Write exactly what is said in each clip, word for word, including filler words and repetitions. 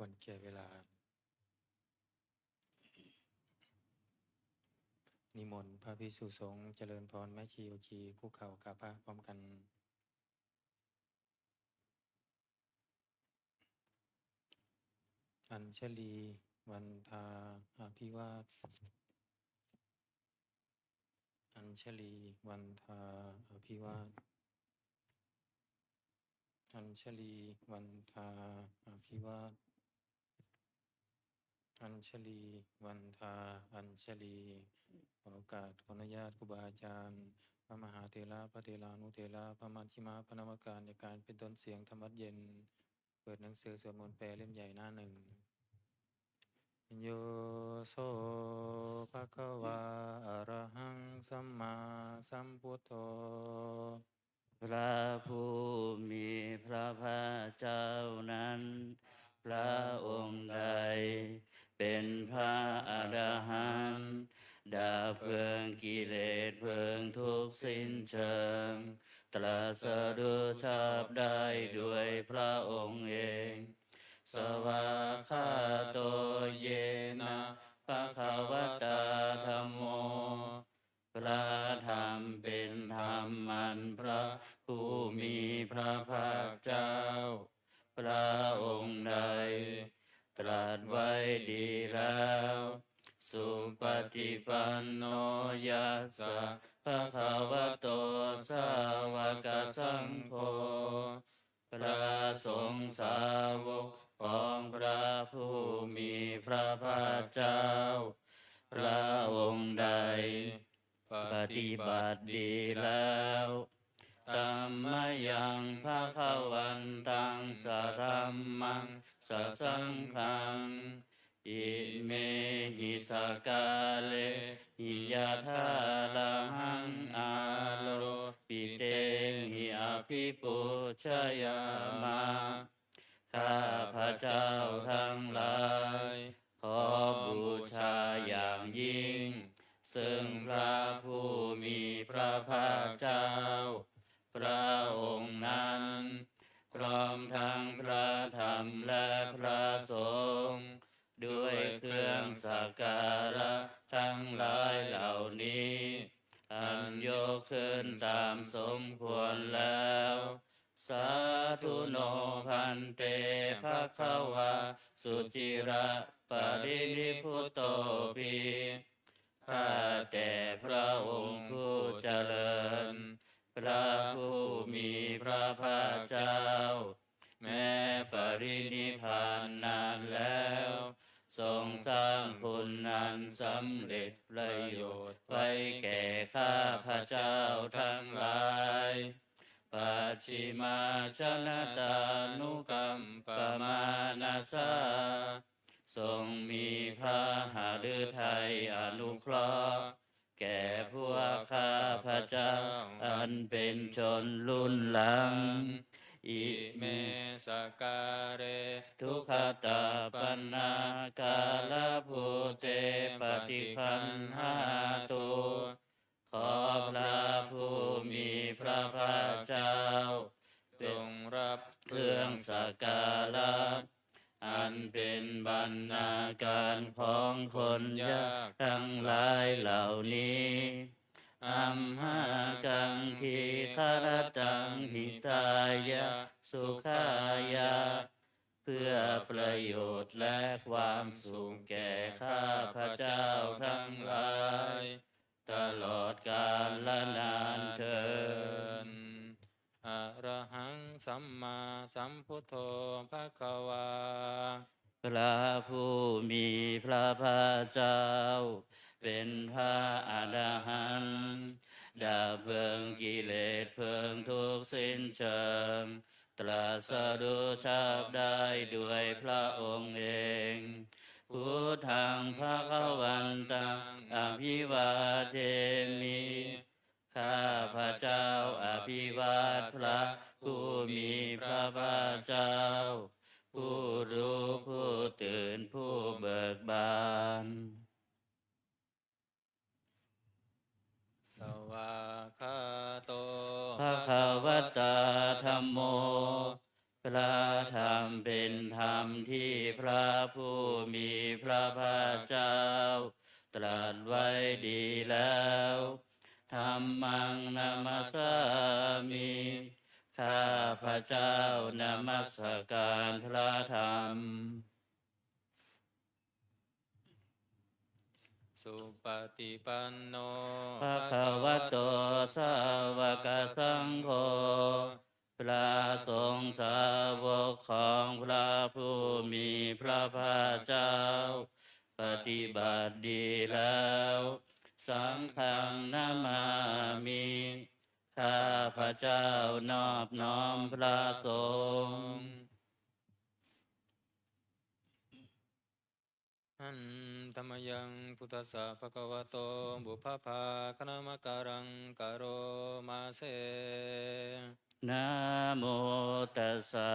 ควรแก่เวลา นิมนต์พระภิกษุสงฆ์เจริญพรแม่ชีโยคีคุกเข่ากราบพระพร้อมกัน อัญชลีวันทาอภิวาท อัญชลีวันทาอภิวาท อัญชลีวันทาอภิวาท อัญชลีวันทาอัญชลี ขอโอกาสขออนุญาตครูบาอาจารย์ พระมหาเถระ พระเถรานุเถระ พระมัชฌิมะ พระนวกาลในการเป็นต้นเสียงธรรมวัตรเย็น เปิดหนังสือสวดมนต์แปลเล่มใหญ่หน้าหนึ่ง Yo so bhagavā arahaṃ sammāsambuddho พระผู้มีพระภาคเจ้านั้น พระองค์ใดเป็นพระอรหันต์ ดับเพลิงกิเลสเพลิงทุกข์สิ้นเชิง ตรัสรู้ชอบได้ด้วยพระองค์เอง Svākkhāto yena bhagavatā dhammo พระธรรมเป็นธรรมอันพระผู้มีพระภาคเจ้า พระองค์ใดตรัสไว้ดีแล้ว Supaṭipanno yassa bhagavato sāvakasaṅgho พระสงฆ์สาวกของพระผู้มีพระภาคเจ้า พระองค์ใดปฏิบัติดีแล้ว Tam mayaṃ bhagavantaṃ sadhammaṃ sasaṅghaṃ imehi sakkārehi yathārahaṃ āropitehi abhipūjayāma ข้าพเจ้าทั้งหลาย ขอบูชาอย่างยิ่ง ซึ่งพระผู้มีพระภาคเจ้า พระองค์นั้น พร้อมทั้งพระธรรมและพระสงฆ์ ด้วยเครื่องสักการะทั้งหลายเหล่านี้ อันยกขึ้นตามสมควรแล้ว Sādhu no bhante bhagavā suciraparinibbutopi ข้าแต่พระองค์ผู้เจริญ พระผู้มีพระภาคเจ้า แม้ปรินิพพานนานแล้ว ทรงสร้างคุณอันสำเร็จประโยชน์ไว้แก่ข้าพเจ้าทั้งหลาย Pacchimājanatānukampamānasā ทรงมีพระหฤทัยอนุเคราะห์ แก่พวกข้าพเจ้าอันเป็นชนรุ่นหลัง Ime sakkāre duggatapaṇṇākārabhūte paṭiggaṇhātu ขอพระผู้มีพระภาคเจ้า จงรับเครื่องสักการะ อันเป็นบรรณาการของคนยากทั้งหลายเหล่านี้ Amhākaṃ dīgharattaṃ hitāya sukhāya เพื่อประโยชน์และความสุขแก่ข้าพเจ้าทั้งหลาย ตลอดกาลนานเทอญ Arahaṃ sammāsambuddho bhagavā พระผู้มีพระภาคเจ้า เป็นพระอรหันต์ ดับเพลิงกิเลสเพลิงทุกข์สิ้นเชิง ตรัสรู้ชอบได้ด้วยพระองค์เอง Buddhaṃ bhagavantaṃ abhivādemi ข้าพเจ้าอภิวาทพระผู้มีพระภาคเจ้า ผู้รู้ผู้ตื่นผู้เบิกบาน Svākkhāto bhagavatā dhammo พระธรรมเป็น ธรรมที่พระผู้มีพระภาคเจ้าตรัสไว้ดีแล้ว Dhammaṃ namassāmi ข้าพเจ้านมัสการพระธรรม Supaṭipanno bhagavato sāvakasaṅgho พระสงฆ์สาวกของพระผู้มีพระภาคเจ้า ปฏิบัติดีแล้ว Saṅghaṃ namāmi ข้าพเจ้านอบน้อมพระสงฆ์ Handa mayaṃ buddhassa bhagavato pubbabhāganamakāraṃ karoma se. Namo tassa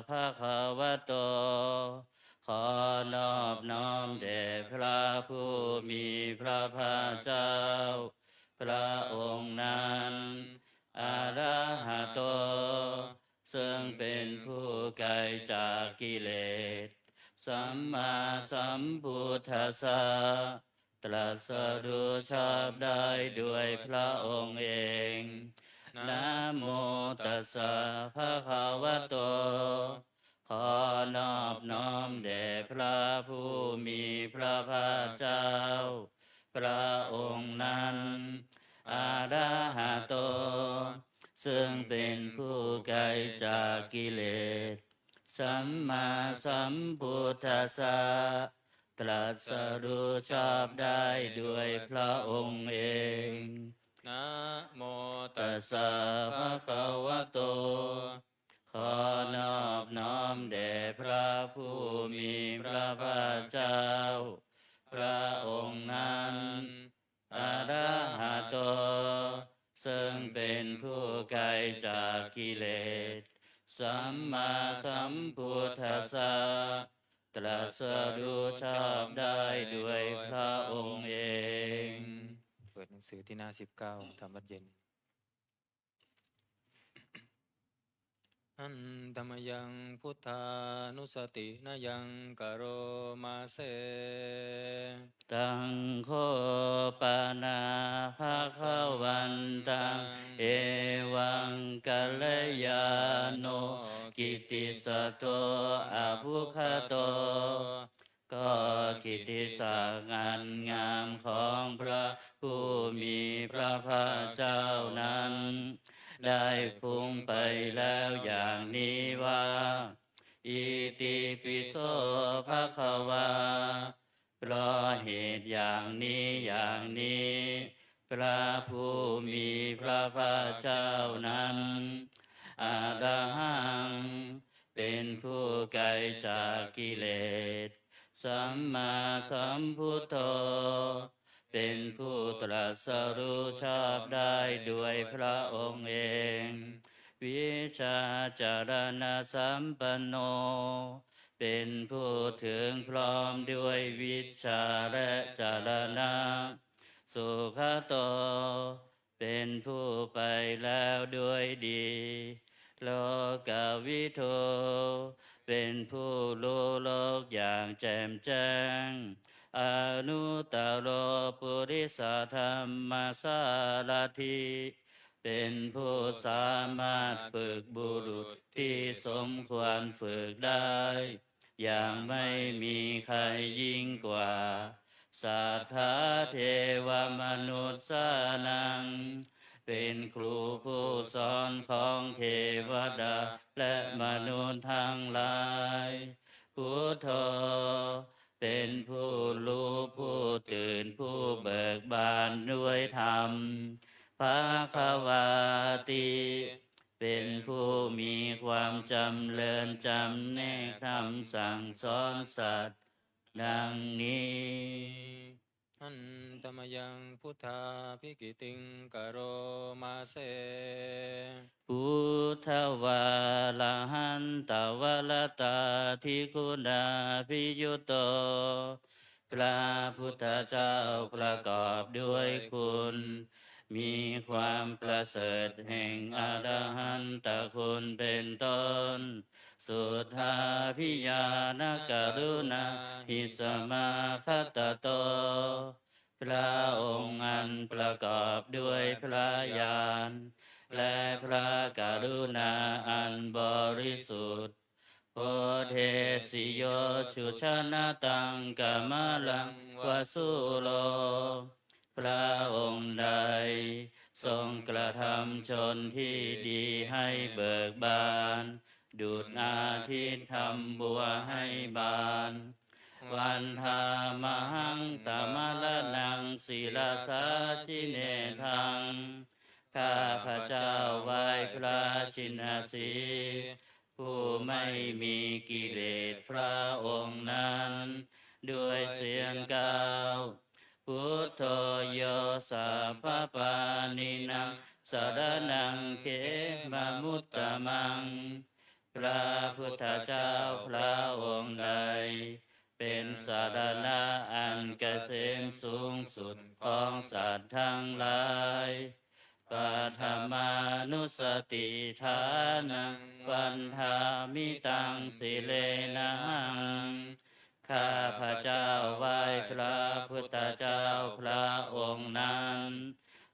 bhagavato ขอนอบน้อมแด่พระผู้มีพระภาคเจ้า พระองค์นั้น arahato ซึ่งเป็นผู้ไกลจากกิเลส sammāsambuddhassa ตรัสรู้ชอบได้ด้วยพระองค์เอง Namo tassa bhagavato ขอนอบน้อมแด่พระผู้มีพระภาคเจ้า พระองค์นั้น arahato ซึ่งเป็นผู้ไกลจากกิเลส sammāsambuddhassa ตรัสรู้ชอบได้ด้วยพระองค์เอง Namo tassa bhagavato ขอนอบน้อมแด่พระผู้มีพระภาคเจ้า พระองค์นั้น arahato ซึ่งเป็นผู้ไกลจากกิเลส sammāsambuddhassa ตรัสรู้ชอบได้ด้วยพระองค์เอง เปิดหนังสือที่หน้าสิบเก้า ธรรมวัตรเย็น Handa mayaṃ buddhānussatinayaṃ karoma se. Taṃ kho pana bhagavantaṃ evaṃ kalyāṇo kittisaddo abbhuggato ก็กิตติศักดิ์อันงามของพระผู้มีพระภาคเจ้านั้น ได้ฟุ้งไปแล้วอย่างนี้ว่า Itipi so bhagavā เพราะเหตุอย่างนี้อย่างนี้ พระผู้มีพระภาคเจ้านั้น arahaṃ เป็นผู้ไกลจากกิเลส sammāsambuddho เป็นผู้ตรัสรู้ชอบได้ด้วยพระองค์เอง vijjācaraṇasampanno เป็นผู้ถึงพร้อมด้วยวิชชาและจรณะ sugato เป็นผู้ไปแล้วด้วยดี lokavidū เป็นผู้รู้โลกอย่างแจ่มแจ้ง anuttaro purisadammasārathi เป็นผู้สามารถฝึกบุรุษที่สมควรฝึกได้ อย่างไม่มีใครยิ่งกว่า satthā devamanussānaṃ เป็นครูผู้สอนของเทวดาและมนุษย์ทั้งหลาย buddho เป็นผู้รู้ผู้ตื่นผู้เบิกบานด้วยธรรม bhagavāti เป็นผู้มีความจำเริญจำแนกธรรมสั่งสอนสัตว์ ดังนี้ Handa mayaṃ buddhābhigītiṃ karoma se. Buddhavārahantavaratādiguṇābhiyutto พระพุทธเจ้าประกอบด้วยคุณ มีความประเสริฐแห่งอรหันตคุณเป็นต้น Suddhā bhiyāna karuṇā hi samāgatatto พระองค์อันประกอบด้วยพระญาณ และพระกรุณาอันบริสุทธิ์ Bodhesi yo sujanataṃ kamalaṃ va sūro พระองค์ใดทรงกระทำชนที่ดีให้เบิกบาน ดุจอาทิตย์ทำบัวให้บาน Vandāmahaṃ tamaraṇaṃ sirasā jinendaṃ ข้าพเจ้าไหว้พระชินสีห์ ผู้ไม่มีกิเลสพระองค์นั้น ด้วยเสียงกล่าว Buddho yo sabbapāṇīnaṃ saraṇaṃ khemamuttamaṃ พระพุทธเจ้าพระองค์ใด เป็นสรณะอันเกษมสูงสุดของสัตว์ทั้งหลาย Paṭhamānussatiṭṭhānaṃ vandāmi taṃ sirenahaṃ ข้าพเจ้าไหว้พระพุทธเจ้าพระองค์นั้น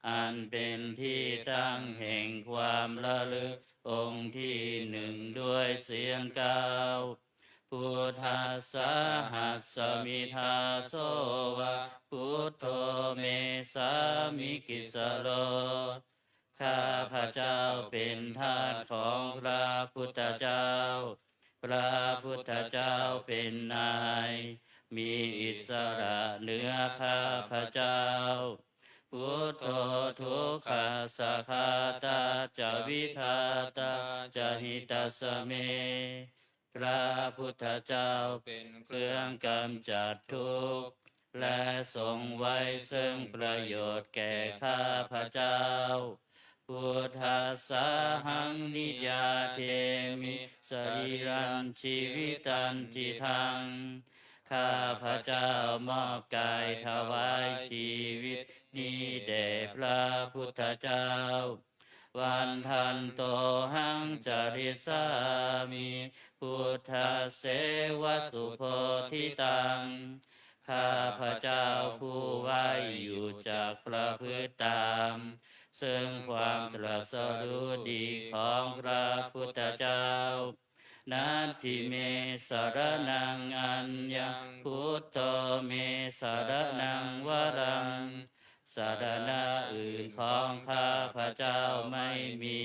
อันเป็นที่ตั้งแห่งความระลึกองค์ที่หนึ่งด้วยเสียงกล่าว Buddhassāhasmi dāso va buddho me sāmikissaro ข้าพเจ้าเป็นทาสของพระพุทธเจ้า พระพุทธเจ้าเป็นนาย มีอิสระเหนือข้าพเจ้า Buddho dukkhassa ghātā ca vidhātā ca hitassa me พระพุทธเจ้าเป็นเครื่องกำจัดทุกข์ และทรงไว้ซึ่งประโยชน์แก่ข้าพเจ้า Buddhassāhaṃ niyyādemi sarīrañjīvitañcidaṃ ข้าพเจ้ามอบกายถวายชีวิตนี้แด่พระพุทธเจ้า Vandantohaṃ carissāmi buddhasseva subodhitaṃ ข้าพเจ้าผู้ไหว้อยู่จักประพฤติตาม ซึ่งความตรัสรู้ดีของพระพุทธเจ้า Natthi me saraṇaṃ aññaṃ buddho me saraṇaṃ varaṃ สรณะอื่นของข้าพเจ้าไม่มี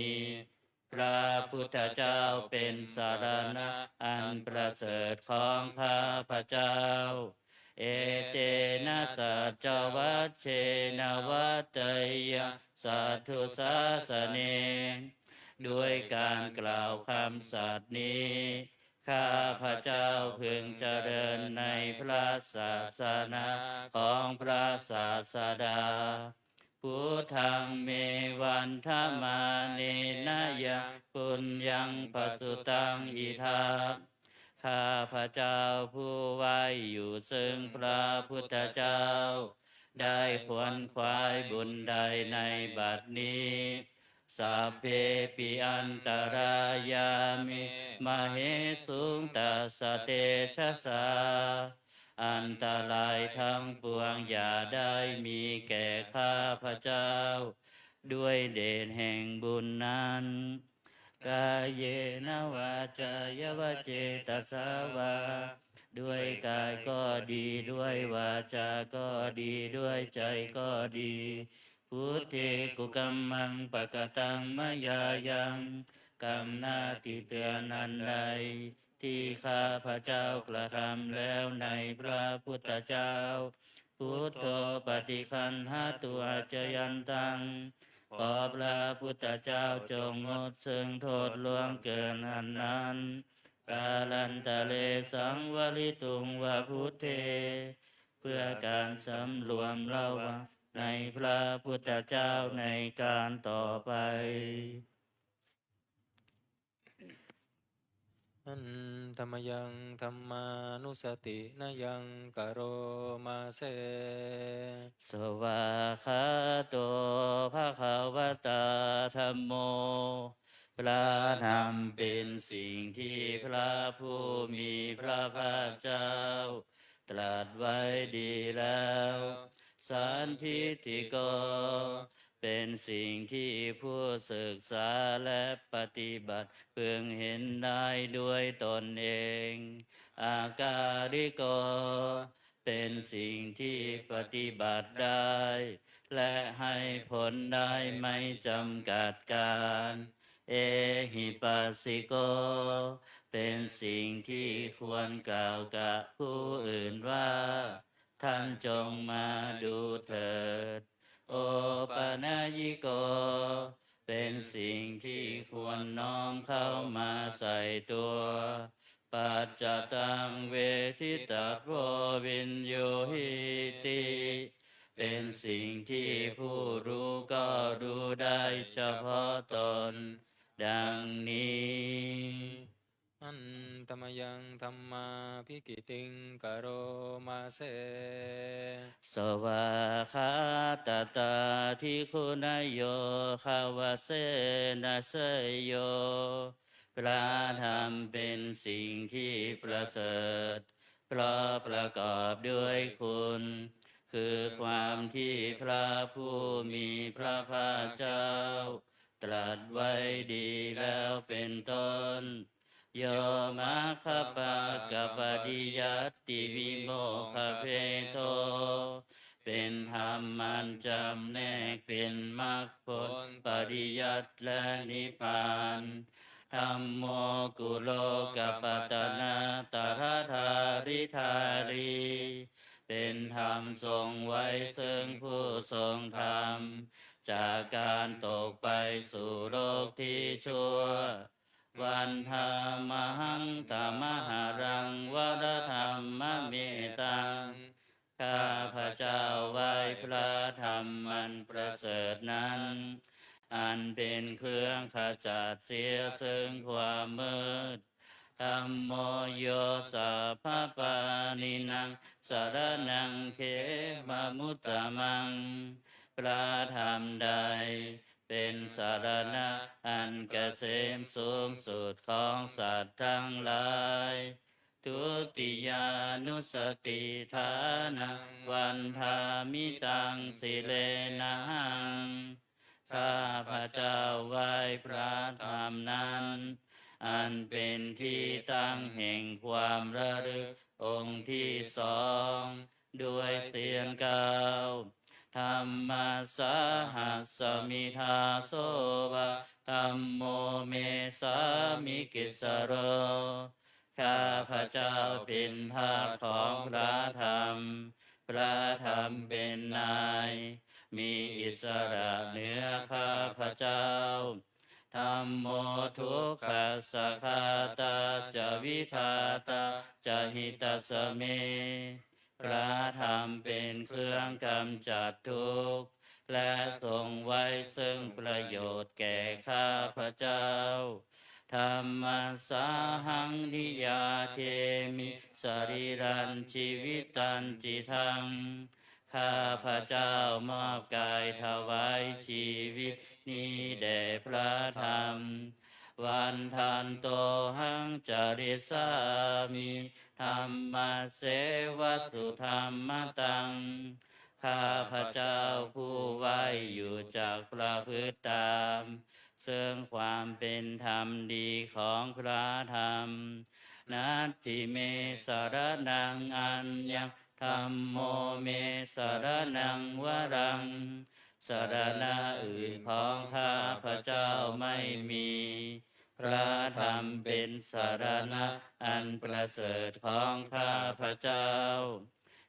พระพุทธเจ้าเป็นสรณะอันประเสริฐของข้าพเจ้า Etena saccavajjena vaḍḍheyyaṃ satthu sāsane ด้วยการกล่าวคำสัตย์นี้ ข้าพเจ้าพึงเจริญในพระศาสนาของพระศาสดา Buddhaṃ me vandamānena yaṃ puññaṃ pasutaṃ idha ข้าพเจ้าผู้ไหว้อยู่ซึ่งพระพุทธเจ้า ได้ขวนขวายบุญใดในบัดนี้ Sabbepi antarāyā me māhesuṃ tassa tejasā อันตรายทั้งปวงอย่าได้มีแก่ข้าพเจ้า ด้วยเดชแห่งบุญนั้น Kāyena vācāya va cetasā vā ด้วยกายก็ดี ด้วยวาจาก็ดี ด้วยใจก็ดี Buddhe kukammaṃ pakataṃ mayā yaṃ กรรมหน้าที่เตือนอันใด ที่ข้าพเจ้ากระทำแล้วในพระพุทธเจ้า Buddho paṭiggaṇhatu accayantaṃ ขอพระพุทธเจ้าจงงดซึ่งโทษล่วงเกินอันนั้น Kālantare saṃvarituṃ va buddhe เพื่อการสำรวมระวังในพระพุทธเจ้าในการต่อไป Handa mayaṃ dhammānussatinayaṃ karoma se. Svākkhāto bhagavatā dhammo. พระธรรมเป็นสิ่งที่พระผู้มีพระภาคเจ้าตรัสไว้ดีแล้ว Sandiṭṭhiko เป็นสิ่งที่ผู้ศึกษาและปฏิบัติพึงเห็นได้ด้วยตนเอง Akāliko เป็นสิ่งที่ปฏิบัติได้ และให้ผลได้ไม่จำกัดกาล Ehipassiko เป็นสิ่งที่ควรกล่าวกับผู้อื่นว่า ท่านจงมาดูเถิด Opanayiko เป็นสิ่งที่ควรน้อมเข้ามาใส่ตัว Paccattaṃ veditabbo viññūhīti เป็นสิ่งที่ผู้รู้ก็รู้ได้เฉพาะตน ดังนี้ Handa mayaṃ dhammābhigītiṃ karoma se. Svākkhātatādiguṇayogavasena seyyo. พระธรรมเป็นสิ่งที่ประเสริฐ เพราะประกอบด้วยคุณ คือความที่พระผู้มีพระภาคเจ้าตรัสไว้ดีแล้วเป็นต้น Yo maggapākapariyattivimokkhabhedo เป็นธรรมอันจำแนกเป็นมรรคผล ปริยัติและนิพพาน Dhammo kulokapattanā taradhāridhārī เป็นธรรมทรงไว้ซึ่งผู้ทรงธรรม จากการตกไปสู่โลกที่ชั่ว Vandāmahaṃ tamaharaṃ varadhammametaṃ ข้าพเจ้าไหว้พระธรรมอันประเสริฐนั้น อันเป็นเครื่องขจัดเสียซึ่งความมืด Dhammo yo sabbapāṇīnaṃ saraṇaṃ khemamuttamaṃ พระธรรมใดเป็นสรณะอันเกษมสูงสุดของสัตว์ทั้งหลาย Dutiyānussatiṭṭhānaṃ vandāmi taṃ sirenahaṃ ข้าพเจ้าไหว้พระธรรมนั้น อันเป็นที่ตั้งแห่งความระลึกองค์ที่สอง ด้วยเสียงกล่าว Dhammassāhasmi dāso va dhammo me sāmikissaro ข้าพเจ้าเป็นทาสของพระธรรม พระธรรมเป็นนาย มีอิสระเหนือข้าพเจ้า Dhammo dukkhassa ghātā ca vidhātā ca hitassa me พระธรรมเป็นเครื่องกำจัดทุกข์ และทรงไว้ซึ่งประโยชน์แก่ข้าพเจ้า Dhammassāhaṃ niyyādemi sarīrañjīvitañci daṃ ข้าพเจ้ามอบกายถวายชีวิตนี้แด่พระธรรม Vandantohaṃ carissāmi dhammasseva sudhammataṃ ข้าพเจ้าผู้ไหว้อยู่จักประพฤติตาม ซึ่งความเป็นธรรมดีของพระธรรม Natthi me saraṇaṃ aññaṃ dhammo me saraṇaṃ varaṃ สรณะอื่นของข้าพเจ้าไม่มี พระธรรมเป็นสรณะอันประเสริฐของข้าพเจ้า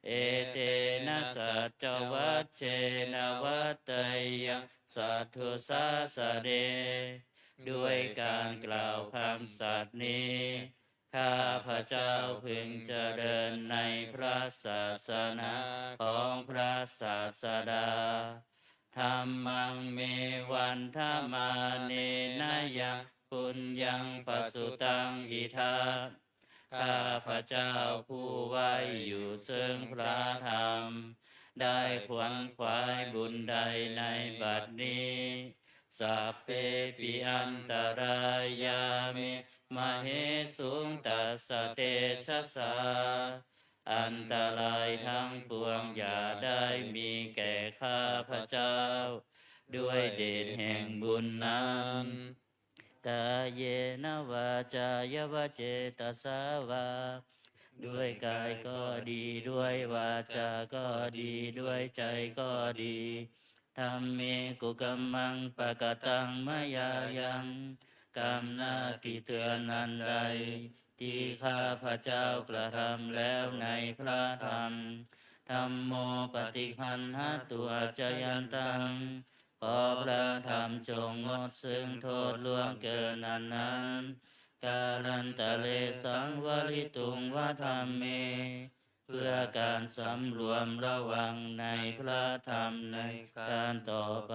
Etena saccavajjena vaḍḍheyyaṃ satthu sāsane ด้วยการกล่าวคำสัตย์นี้ ข้าพเจ้าพึงเจริญในพระศาสนาของพระศาสดา Dhammaṃ me vandamānena yaṃ puññaṃ pasutaṃ idha. ข้าพเจ้าผู้ไหว้อยู่ซึ่งพระธรรม ได้ขวนขวายบุญใดในบัดนี้ Sabbepi antarāyā me māhesuṃ tassa tejasā. อันตรายทั้งปวงอย่าได้มีแก่ข้าพเจ้า ด้วยเดชแห่งบุญนั้น Kāyena vācāya va cetasā vā ด้วยกายก็ดี ด้วยวาจาก็ดี ด้วยใจก็ดี Dhamme kukammaṃ pakataṃ mayā yaṃ กรรมหน้าที่เตือนอันใด ที่ข้าพเจ้ากระทำแล้วในพระธรรม Dhammo paṭiggaṇhatu accayantaṃ ขอพระธรรมจงงดซึ่งโทษล่วงเกินอันนั้น Kālantare saṃvarituṃ va dhamme เพื่อการสำรวมระวังในพระธรรมในการต่อไป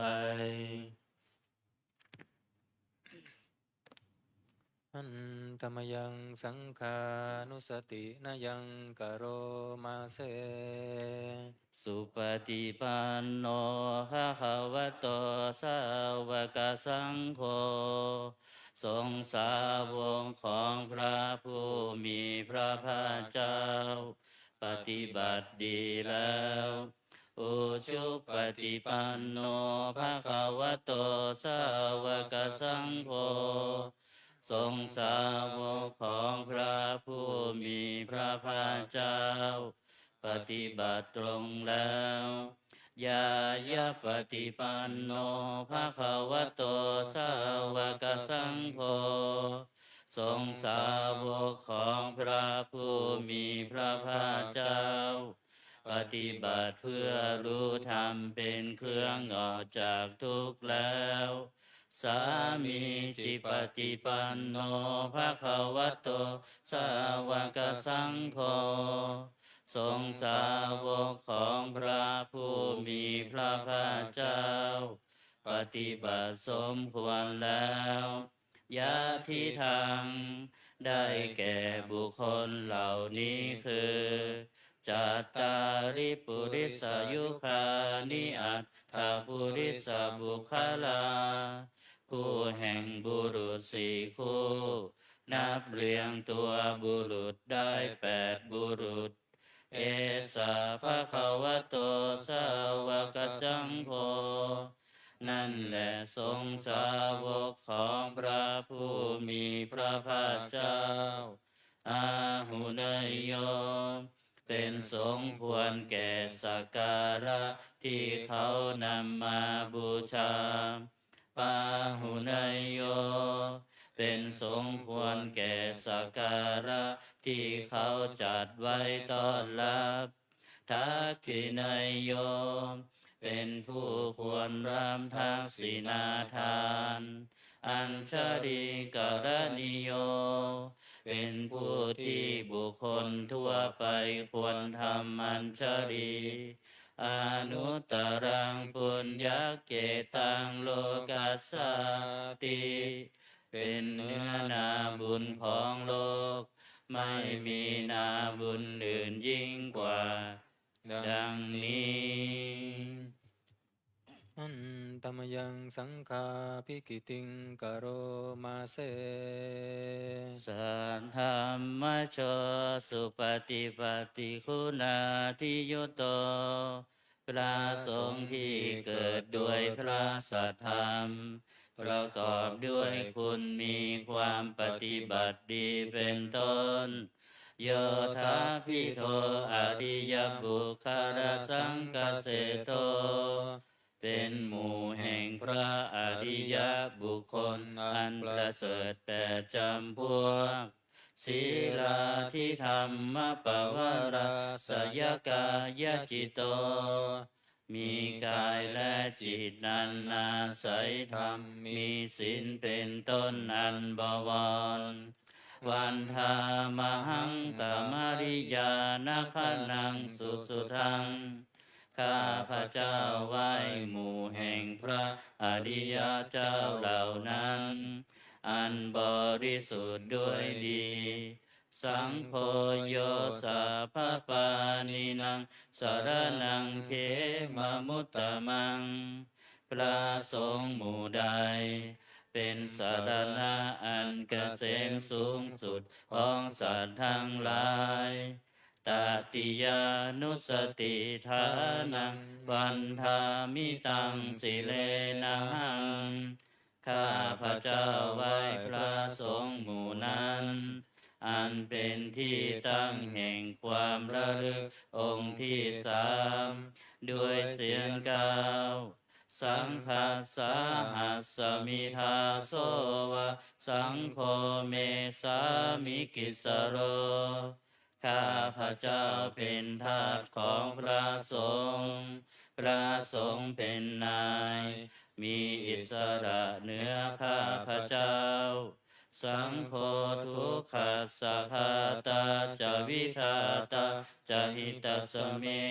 Handa mayaṃ saṅghānussatinayaṃ karoma se. Supaṭipanno bhagavato sāvakasaṅgho สงฆ์สาวกของพระผู้มีพระภาคเจ้า ปฏิบัติดีแล้ว Ujupaṭipanno bhagavato sāvakasaṅgho สงฆ์สาวกของพระผู้มีพระภาคเจ้า ปฏิบัติตรงแล้ว Ñāyapaṭipanno bhagavato sāvakasaṅgho สงฆ์สาวกของพระผู้มีพระภาคเจ้า ปฏิบัติเพื่อรู้ธรรมเป็นเครื่องออกจากทุกข์แล้ว Sāmīcipaṭipanno bhagavato sāvakasaṅgho สงฆ์สาวกของพระผู้มีพระภาคเจ้า ปฏิบัติสมควรแล้ว Yadidaṃ ได้แก่บุคคลเหล่านี้คือ Cattāri purisayugāni aṭṭha purisapuggalā คู่แห่งบุรุษสี่คู่ นับเรียงตัวบุรุษได้แปดบุรุษ Esa bhagavato sāvakasaṅgho นั่นแหละสงฆ์สาวกของพระผู้มีพระภาคเจ้า Āhuneyyo เป็นสงฆ์ควรแก่สักการะที่เขานำมาบูชา Pāhuneyyo เป็นสงฆ์ควรแก่สักการะที่เขาจัดไว้ต้อนรับ Dakkhiṇeyyo เป็นผู้ควรรับทักษิณาทาน Añjalikaraṇīyo เป็นผู้ที่บุคคลทั่วไปควรทำอัญชลี Anuttaraṃ puññakkhettaṃ lokassāti เป็นเนื้อนาบุญของโลก ไม่มีนาบุญอื่นยิ่งกว่า ดังนี้ Handa mayaṃ saṅghābhigītiṃ karoma se. Saddhammajo supaṭipattiguṇādiyutto พระสงฆ์ที่เกิดด้วยพระสัทธรรม ประกอบด้วยคุณมีความปฏิบัติดีเป็นต้น Yodābhido ariyapuggalasaṅghaseṭṭho เป็นหมู่แห่งพระอริยบุคคลอันประเสริฐแปดจำพวก Sīlādidhammapavarāsayakāyacitto มีกายและจิตอันอาศัยธรรม มีศีลเป็นต้นอันบวร Vandāmahaṃ tamariyāna gaṇaṃ susuddhaṃ ข้าพเจ้าไหว้หมู่แห่งพระอริยเจ้าเหล่านั้น อันบริสุทธิ์ด้วยดี Saṅgho yo sabbapāṇīnaṃ saraṇaṃ khemamuttamaṃ. พระสงฆ์หมู่ใด เป็นสรณะอันเกษมสูงสุดของสัตว์ทั้งหลาย Tatiyānussatiṭṭhānaṃ vandāmi taṃ sirenahaṃ. ข้าพเจ้าไหว้พระสงฆ์หมู่นั้น อันเป็นที่ตั้งแห่งความระลึกองค์ที่สาม ด้วยเสียงกล่าว Saṅghassa hasmi dāso va, saṅgho me sāmikissaro. ข้าพเจ้าเป็นทาสของพระสงฆ์ พระสงฆ์เป็นนาย มีอิสระเหนือข้าพเจ้า Saṅgho dukkhassa ghātā ca vidhātā ca hitassa me.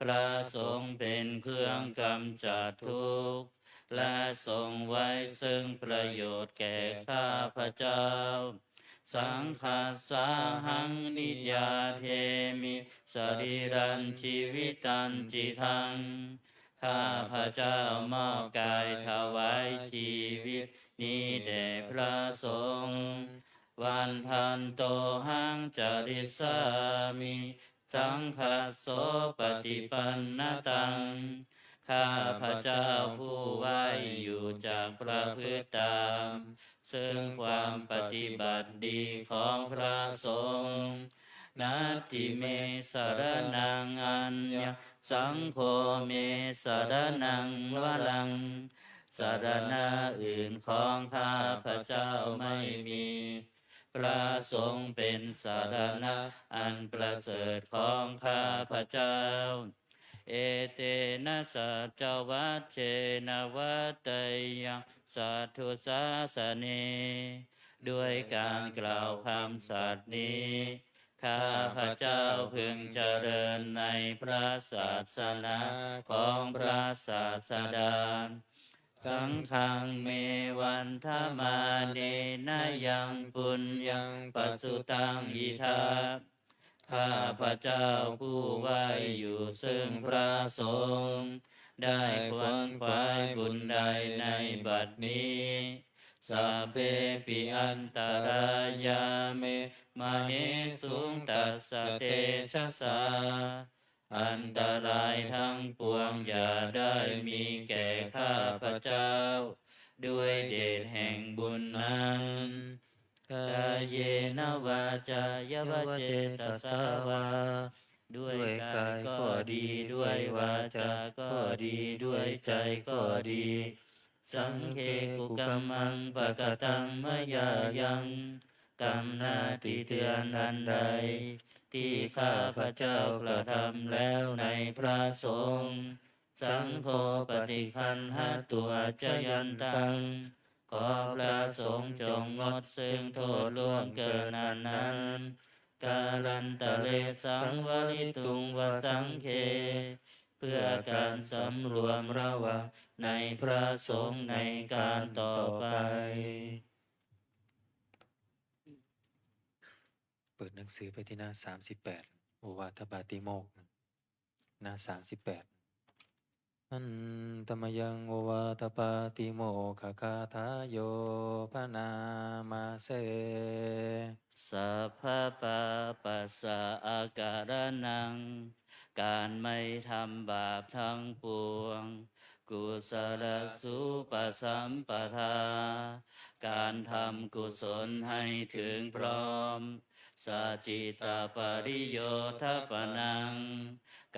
พระสงฆ์เป็นเครื่องกำจัดทุกข์ และทรงไว้ซึ่งประโยชน์แก่ข้าพเจ้า Saṅghassāhaṃ niyyādemi sarīrañjīvitañcidaṃ. ข้าพเจ้ามอบกายถวายชีวิตนี้แด่พระสงฆ์ Vandantohaṃ carissāmi saṅghassopaṭipannataṃ. ข้าพเจ้าผู้ไหว้อยู่จักประพฤติตาม ซึ่งความปฏิบัติดีของพระสงฆ์ Natthi me saraṇaṃ aññaṃ, saṅgho me saraṇaṃ varaṃ. สรณะอื่นของข้าพเจ้าไม่มี พระสงฆ์เป็นสรณะอันประเสริฐของข้าพเจ้า Etena saccavajjena vaḍḍheyyaṃ satthu sāsane. ด้วยการกล่าวคำสัตย์นี้ ข้าพเจ้าพึงเจริญในพระศาสนาของพระศาสดา Saṅghaṃ me vandamānena yaṃ puññaṃ pasutaṃ idha. ข้าพเจ้าผู้ไหว้อยู่ซึ่งพระสงฆ์ได้ขวนขวายบุญใดในบัดนี้ Sabbepi antarāyā me māhesuṃ tassa tejasā. อันตรายทั้งปวงอย่าได้มีแก่ข้าพเจ้า ด้วยเดชแห่งบุญนั้น Kāyena vācāya va cetasā vā. ด้วยกายก็ดี ด้วยวาจาก็ดี ด้วยใจก็ดี Saṅghe kukammaṃ pakataṃ mayā yaṃ. กรรมหน้าที่เตือนอันใด ที่ข้าพเจ้ากระทำแล้วในพระสงฆ์ Saṅgho paṭiggaṇhatu accayantaṃ. ขอพระสงฆ์จงงดซึ่งโทษล่วงเกินอันนั้น Kālantare saṃvarituṃ va saṅghe. เพื่อการสำรวมระวังในพระสงฆ์ในการต่อไป เปิดหนังสือไปที่หน้าสามสิบแปด โอวาทปาติโมกข์ หน้าสามสิบแปด Handa mayaṃ ovātapātimokkhathāyo bhaṇāma se. Sabbapāpassa akaraṇaṃ. การไม่ทำบาปทั้งปวง Kusalasupasampadā. การทำกุศลให้ถึงพร้อม Sacittapariyodapanaṃ.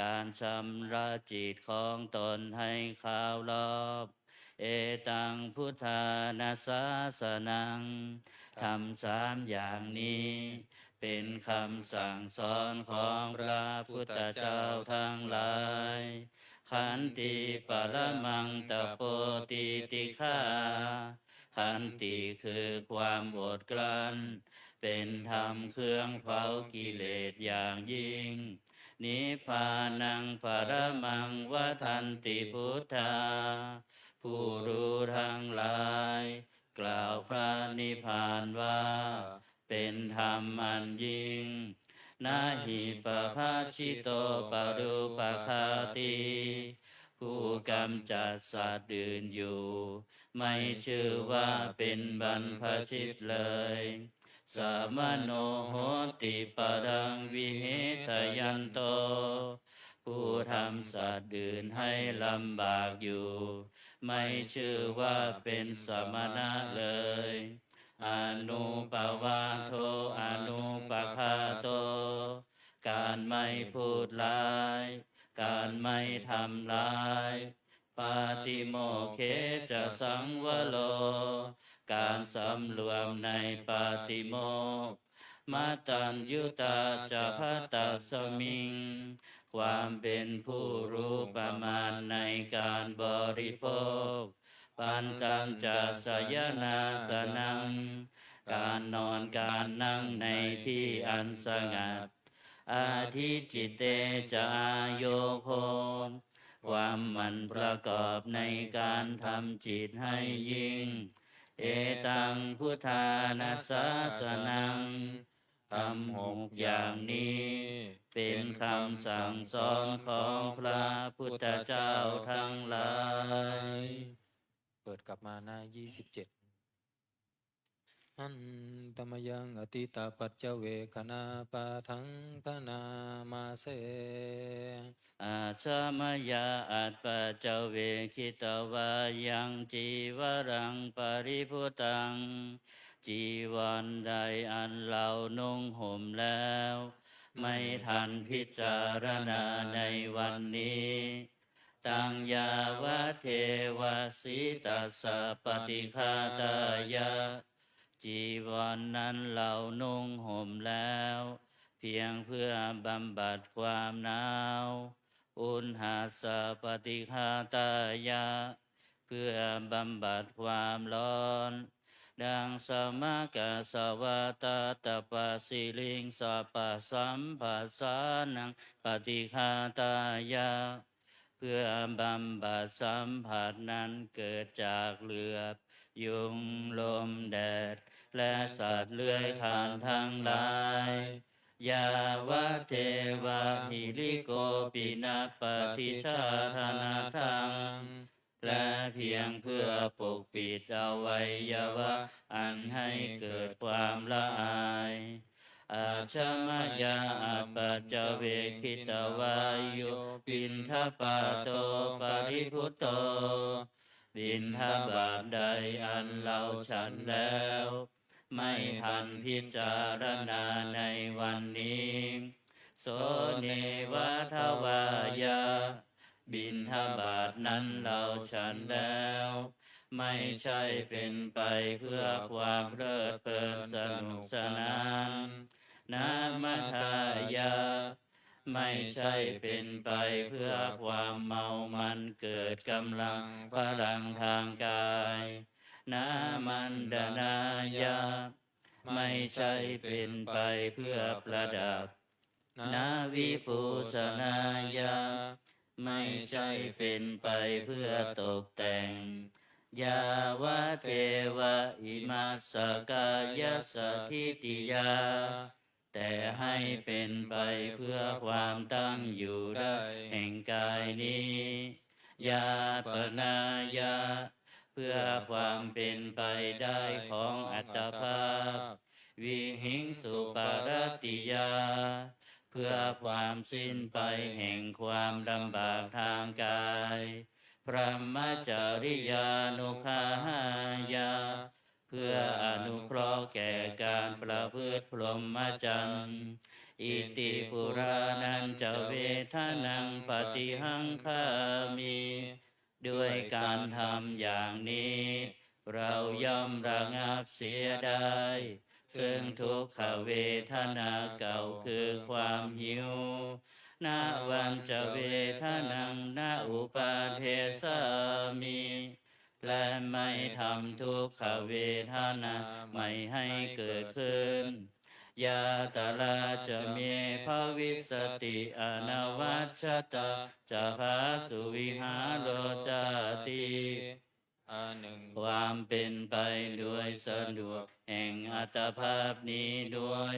การชำระจิตของตนให้ขาวรอบ Etaṃ buddhādasasanaṃ. ธรรมสามอย่างนี้ เป็นคำสั่งสอนของพระพุทธเจ้าทั้งหลาย Khanti paramaṃ tapo titikkhā. Khanti คือความอดกลั้น เป็นธรรมเครื่องเผากิเลสอย่างยิ่ง Nibbānaṃ paramaṃ vadanti buddhā. ผู้รู้ทั้งหลาย กล่าวพระนิพพานว่า เป็นธรรมอันยิ่ง na hi pabbajito parūpaghātī ผู้กำจัดสัตว์อื่นอยู่ ไม่ชื่อว่าเป็นบรรพชิตเลย samano hoti paraṃ vihetayanto ผู้ทำสัตว์อื่นให้ลำบากอยู่ ไม่ชื่อว่าเป็นสมณะเลย anuppavādo anupaghāto การไม่พูดร้าย การไม่ทำร้าย patimokhe ca saṃvaro การสำรวมในปาติโมกข์ mataññutā ca bhattasmiṃ ความเป็นผู้รู้ประมาณในการบริโภค pantañca sayanāsanaṃ การนอนการนั่งในที่อันสงัด adhicitte ca āyogo ความหมั่นประกอบในการทำจิตให้ยิ่ง etaṃ buddhāna sāsanaṃ ธรรมหกอย่างนี้ เป็นคำสั่งสอนของพระพุทธเจ้าทั้งหลาย เปิดกลับมาหน้า ยี่สิบเจ็ด Handa mayaṃ atītapaccavekkhaṇapāṭhaṃ bhaṇāma se. Ajja mayā apaccavekkhitvā yaṃ cīvaraṃ paribhuttaṃ จีวรใดอันเรานุ่งห่มแล้ว ไม่ทันพิจารณาในวันนี้ taṃ yāvadeva sītassa paṭighātāya จีวรนั้นเรานุ่งห่มแล้ว เพียงเพื่อบำบัดความหนาว uṇhassa paṭighātāya เพื่อบำบัดความร้อน daṃsamakasavātātapasiriṃ sapasamphassānaṃ paṭighātāya เพื่อบำบัดสัมผัสนั้นเกิดจากเหลือบ ยุง ลม แดด และสัตว์เลื้อยคลานทั้งหลาย yāvadeva hirikopinapaṭicchādanatthaṃ และเพียงเพื่อปกปิดอวัยวะอันให้เกิดความละอาย ajja mayā apaccavekkhitvā yo piṇḍapāto paribhutto บิณฑบาตใดอันเราฉันแล้ว ไม่ทันพิจารณาในวันนี้ so neva davāya บิณฑบาตนั้นเราฉันแล้ว ไม่ใช่เป็นไปเพื่อความเพลิดเพลินสนุกสนาน na madāya ไม่ใช่เป็นไปเพื่อความเมามันเกิดกำลังพลังทางกาย na maṇḍanāya ไม่ใช่เป็นไปเพื่อประดับ na vibhūsanāya ไม่ใช่เป็นไปเพื่อตกแต่ง yāvadeva imassa kāyassa ṭhitiyā แต่ให้เป็นไปเพื่อความตั้งอยู่ได้แห่งกายนี้ yāpanāya เพื่อความเป็นไปได้ของอัตภาพ vihiṃsuparatiyā เพื่อความสิ้นไปแห่งความลำบากทางกาย brahmacariyānuggahāya เพื่ออนุเคราะห์แก่การประพฤติพรหมจรรย์ iti purāṇañca vedanaṃ paṭihaṅkhāmi ด้วยการทำอย่างนี้ เราย่อมระงับเสียได้ ซึ่งทุกขเวทนาเก่าคือความหิว navañca vedanaṃ na uppādessāmi และไม่ทำทุกขเวทนาใหม่ให้เกิดขึ้น yātrā ca me bhavissati anavajjatā ca phāsuvihāro cāti ความเป็นไปโดยสะดวกแห่งอัตภาพนี้ด้วย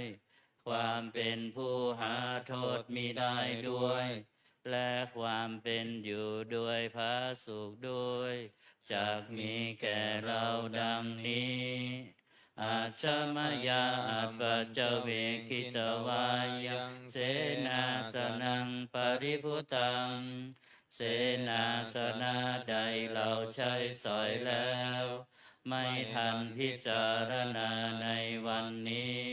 ความเป็นผู้หาโทษมิได้ด้วย และความเป็นอยู่โดยผาสุกด้วย จักมีแก่เราดังนี้ Ajjhamāyā apaccavekkhitvā yaṃ senāsanaṃ paribhuttaṃ เสนาสนะใดเราใช้สอยแล้ว ไม่ทันพิจารณาในวันนี้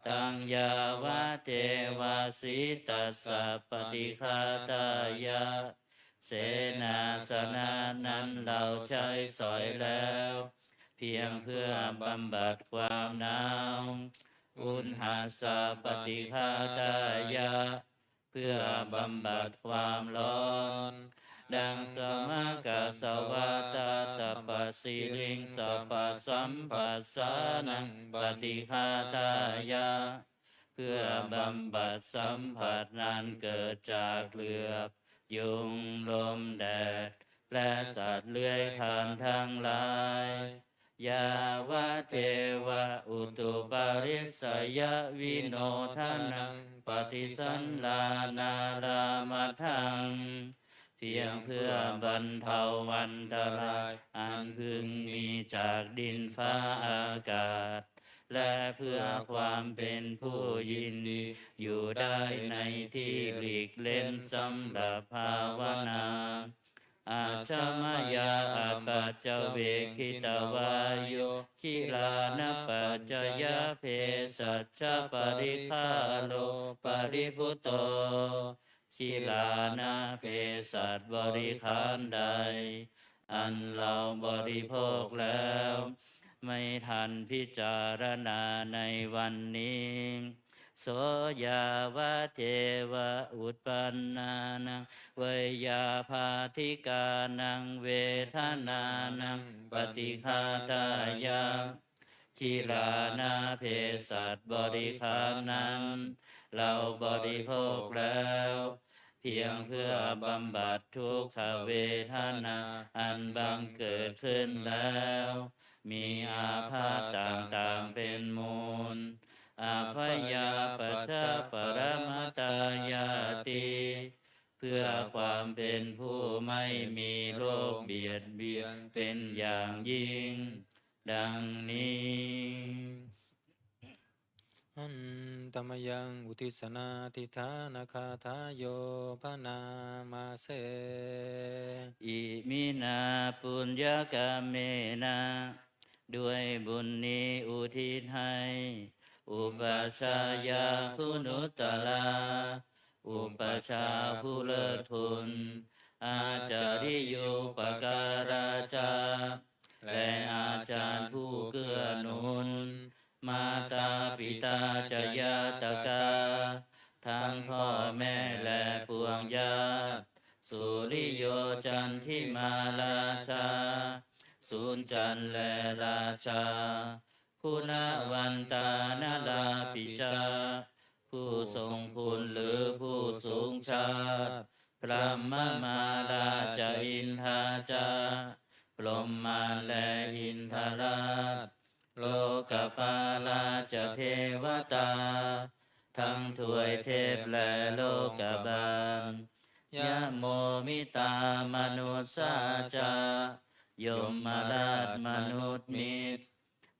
taṃ yāvateva sītassa paṭighātāya เสนาสนะนั้นเราใช้สอยแล้ว เพียงเพื่อบำบัดความหนาว uṇhassa paṭighātāya เพื่อบำบัดความร้อน daṃsamakassa vātātapasiriṃsapasamphassānaṃ paṭighātāya เพื่อบำบัดสัมผัสนั้นเกิดจากเหลือบ ยุง ลม แดด และสัตว์เลื้อยคลานทั้งหลาย yāvadeva utuparissayavinodanaṃ paṭisallānārāmatthaṃ เพียงเพื่อบรรเทาอันตรายอันพึงมีจากดินฟ้าอากาศ และเพื่อความเป็นผู้ยินดีอยู่ได้ในที่หลีกเล้นสำหรับภาวนา Ajjhamāyā apaccavekkhitvā yo gilānapaccayabhesajjaparikkhāro paribhutto กิลานะเภสัชบริขารใด อันเราบริโภคแล้ว ไม่ทันพิจารณาในวันนี้ so yāvadeva uppannānaṃ veyyābādhikānaṃ vedanānaṃ paṭighātāya กิลานะเภสัชบริขารนั้น เราบริโภคแล้ว เพียงเพื่อบำบัดทุกขเวทนาอันบังเกิดขึ้นแล้ว มีอาพาธต่างๆเป็นมูล abyāpajjhaparamatāyāti เพื่อความเป็นผู้ไม่มีโรคเบียดเบียนเป็นอย่างยิ่ง ดังนี้ Handa mayaṃ uddissanādhiṭṭhānagāthāyo bhaṇāma se. Iminā puññakammena ด้วยบุญนี้อุทิศให้ upajjhāyā guṇuttarā อุปัชฌาย์ผู้เลิศคุณ ācariyūpakārā ca และอาจารย์ผู้เกื้อหนุน mātā pitā ca ñātakā ทั้งพ่อแม่และปวงญาติ suriyo candimā rājā สุริจันทร์และราชา guṇavantā narāpi ca ผู้ทรงคุณหรือผู้สูงชาติ brahmamārā ca indā ca พรหมมารและอินทราช lokapālā ca devatā ทั้งทวยเทพและโลกบาล yamo mittā manussā ca ยมราชมนุษย์มิตร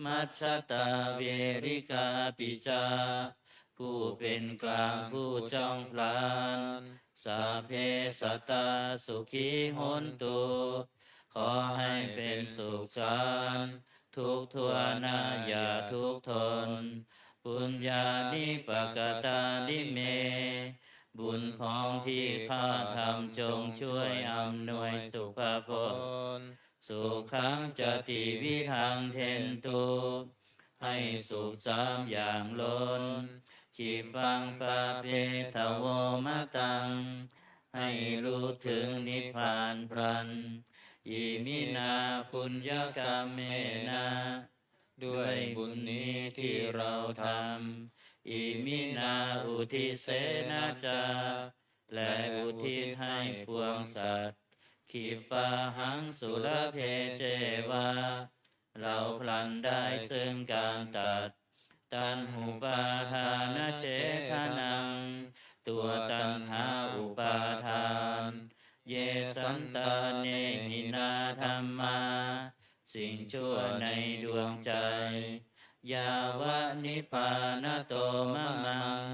majjhattā verikāpi ca ผู้เป็นกลางผู้จ้องผลาญ sabbe sattā sukhī hontu ขอให้เป็นสุขสันต์ทุกทั่วหน้าอย่าทุกข์ทน puññāni pakatāni me บุญพ้องที่ข้าทำจงช่วยอำนวยสุภผล sukhañca tividhaṃ dentu ให้สุขสามอย่างล้น khippaṃ pāpetha vo mataṃ ให้รู้ถึงนิพพานพลัน iminā puññakammena ด้วยบุญนี้ที่เราทำ iminā uddisena ca และอุทิศให้ปวงสัตว์ khippāhaṃ sulabhe ceva เราพลันได้ซึ่งการตัด taṇhupādānachedanaṃ ตัวตัณหาอุปาทาน ye santāne hīnā dhammā สิ่งชั่วในดวงใจ yāva nibbānato mamaṃ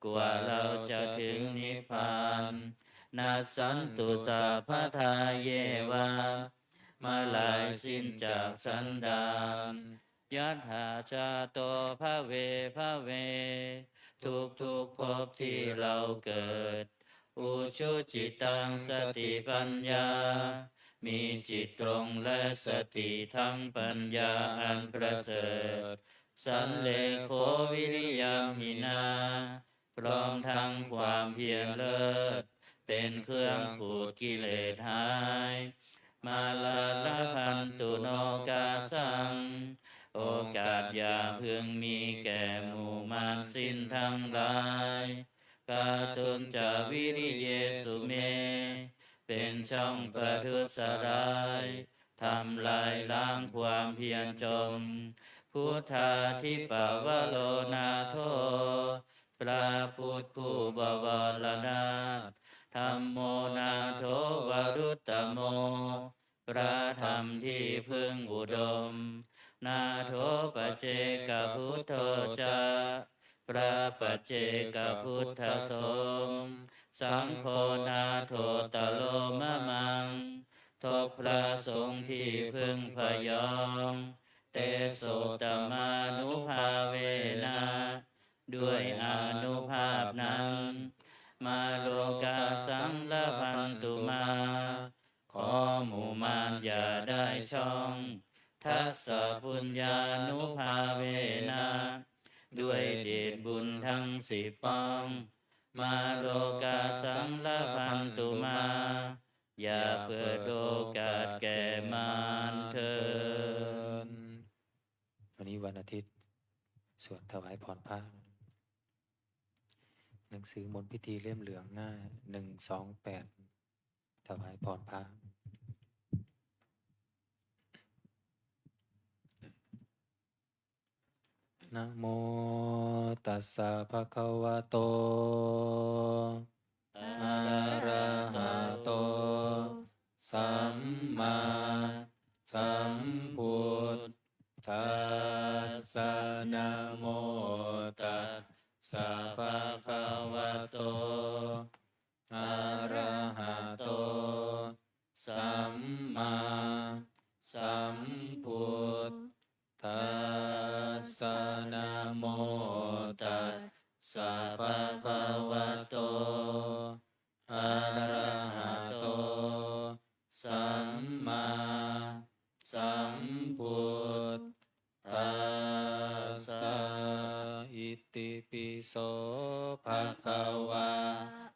กว่าเราจะถึงนิพพาน nassantu sabbadā yeva เมื่อลายสิ้นจากสันดาน yathā jāto bhave bhave ทุกๆภพที่เราเกิด ujucittaṃ satipaññā มีจิตตรงและสติทั้งปัญญาอันประเสริฐ sallekho viriyamhinā พร้อมทั้งความเพียรเลิศ เป็นเครื่องขูดกิเลสหาย mārā labhantu nokāsaṃ โอกาสอย่าพึงมีแก่หมู่มารสิ้นทั้งหลาย kātuñca viriyesu me เป็นช่องประทุษร้าย ทำลายล้างความเพียรจม buddhādhipavaro nātho พระพุทธผู้บวรนาถ dhammo nātho varuttamo พระธรรมที่พึ่งอุดม nātho paccekabuddho ca พระปัจเจกพุทธสงฆ์ saṅgho nāthottaro mamaṃ ทบพระสงฆ์ที่พึ่งพยอง tesottamānubhāvena ด้วยอานุภาพนั้น mārokāsaṃ labhantu mā ขอหมู่มารอย่าได้ช่อง dassapuññānubhāvena ด้วยเดชบุญทั้งสิบป้อง mārokāsaṃ labhantu mā อย่าเปิดโอกาสแก่มารเถิด วันนี้วันอาทิตย์ สวดถวายพรพระ หนังสือมนต์พิธีเล่มเหลืองหน้าหนึ่งสองแปด ถวายพรพระ Namo tassa bhagavato arahato sammāsambuddhassa. Namo tassa bhagavato arahato sammāsambuddhassa. Namo tassa bhagavato arahato sammāsambuddhassa. Itipi so bhagavā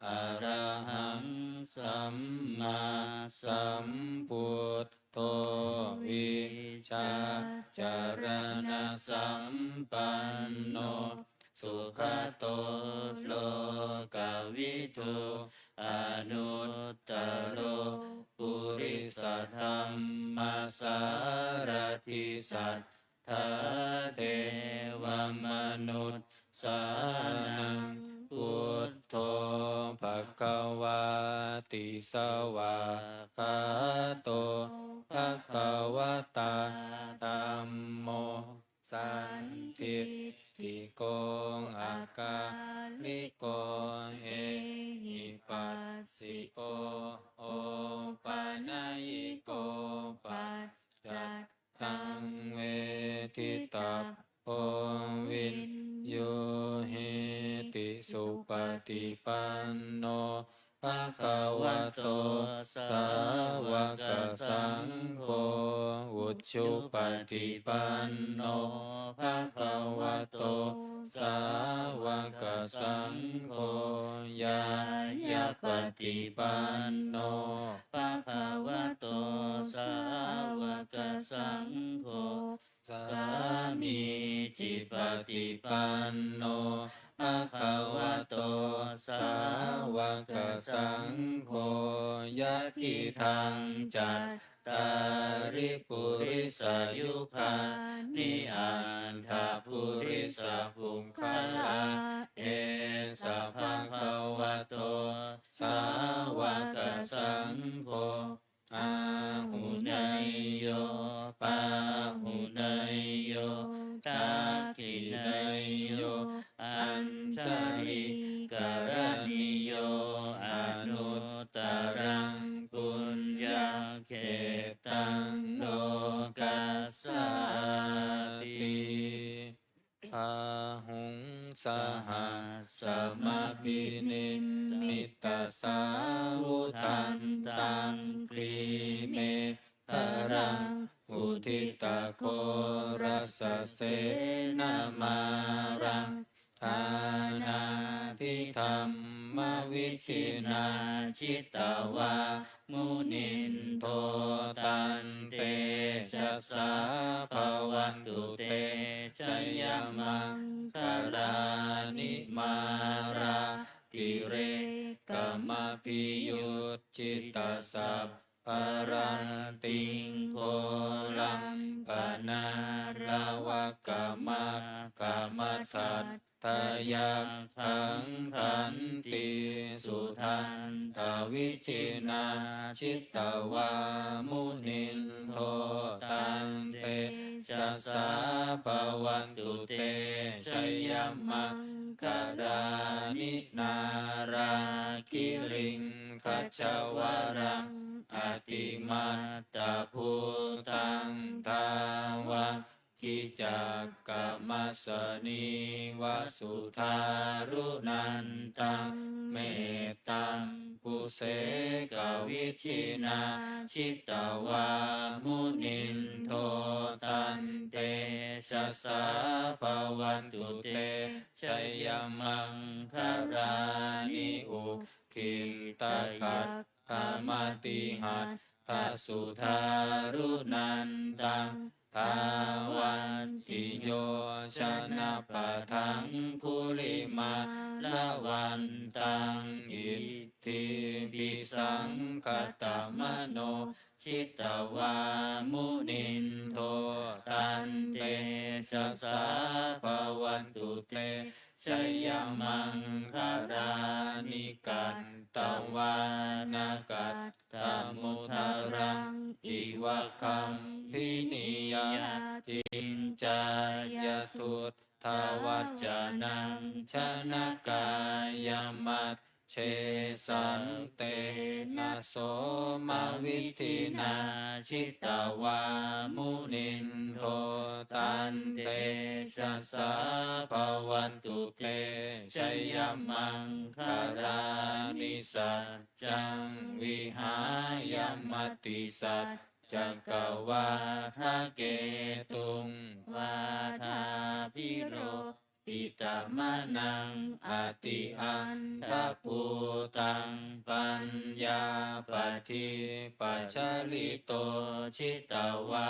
arahaṃ sammāsambuddho vijjācaraṇasampanno sugato lokavidū anuttaro purisadammasārathi satthā devamanussānaṃ buddho bhagavāti. Svākkhāto bhagavatā dhammo sandiṭṭhiko akāliko ehipassiko opanayiko paccattaṃ veditabbo viññūhīti. Supaṭipanno bhagavato sāvakasaṅgho, ujjupaṭipanno bhagavato sāvakasaṅgho, ñāyapaṭipanno bhagavato sāvakasaṅgho, sāmīcipaṭipanno bhagavato sāva Nāvakasaṅgho yadidaṃ cattāri purisayugāni aṭṭha purisapuggalā, esa bhagavato sāvakasaṅgho, āhuneyyo pāhuneyyo dakkhiṇeyyo añjalikaraṇīyo anuttaraṃ puññakkhettaṃ lokassāti. Bāhuṃ sahassamabhinimmitasāvudhantaṃ grīmekhalaṃ uditaghorasasenamāraṃ dānādidhammavidhinā jitavā munindo taṃ tejasā bhavatu te jayamaṅgalāni. Mārātirekamabhiyujjhitasabbarattiṃ ghorampanāḷavakamakkhamathaddhayakkhaṃ khantīsudantavidhinā jitavā munindo taṃ tejasā bhavatu te jayamaṅgalāni. Nāḷāgiriṃ gajavaraṃ atimattabhūtaṃ dāvaggicakkamasanīva sudāruṇantaṃ mettambusekavidhinā jitavā munindo taṃ tejasā bhavatu te jayamaṅgalāni. Ukkhittakhaggamatihatthasudāruṇantaṃ dhāvantiyojanapathaṅgulimālavantaṃ iddhībhisaṅkhatamano jitavā munindo taṃ tejasā bhavatu te jayamaṅgalāni. Katvāna kaṭṭhamudaraṃ iva gabbhinīyā ciñcāya duṭṭhavacanaṃ janakāyamajjhe santena somavidhinā jitavā munindo taṃ tejasā bhavatu te jayamaṅgalāni. Saccaṃ vihāya matisaccakavādaketuṃ vādābhiro pitamanaṃ atiandhabhūtaṃ paññāpadīpajalito jitavā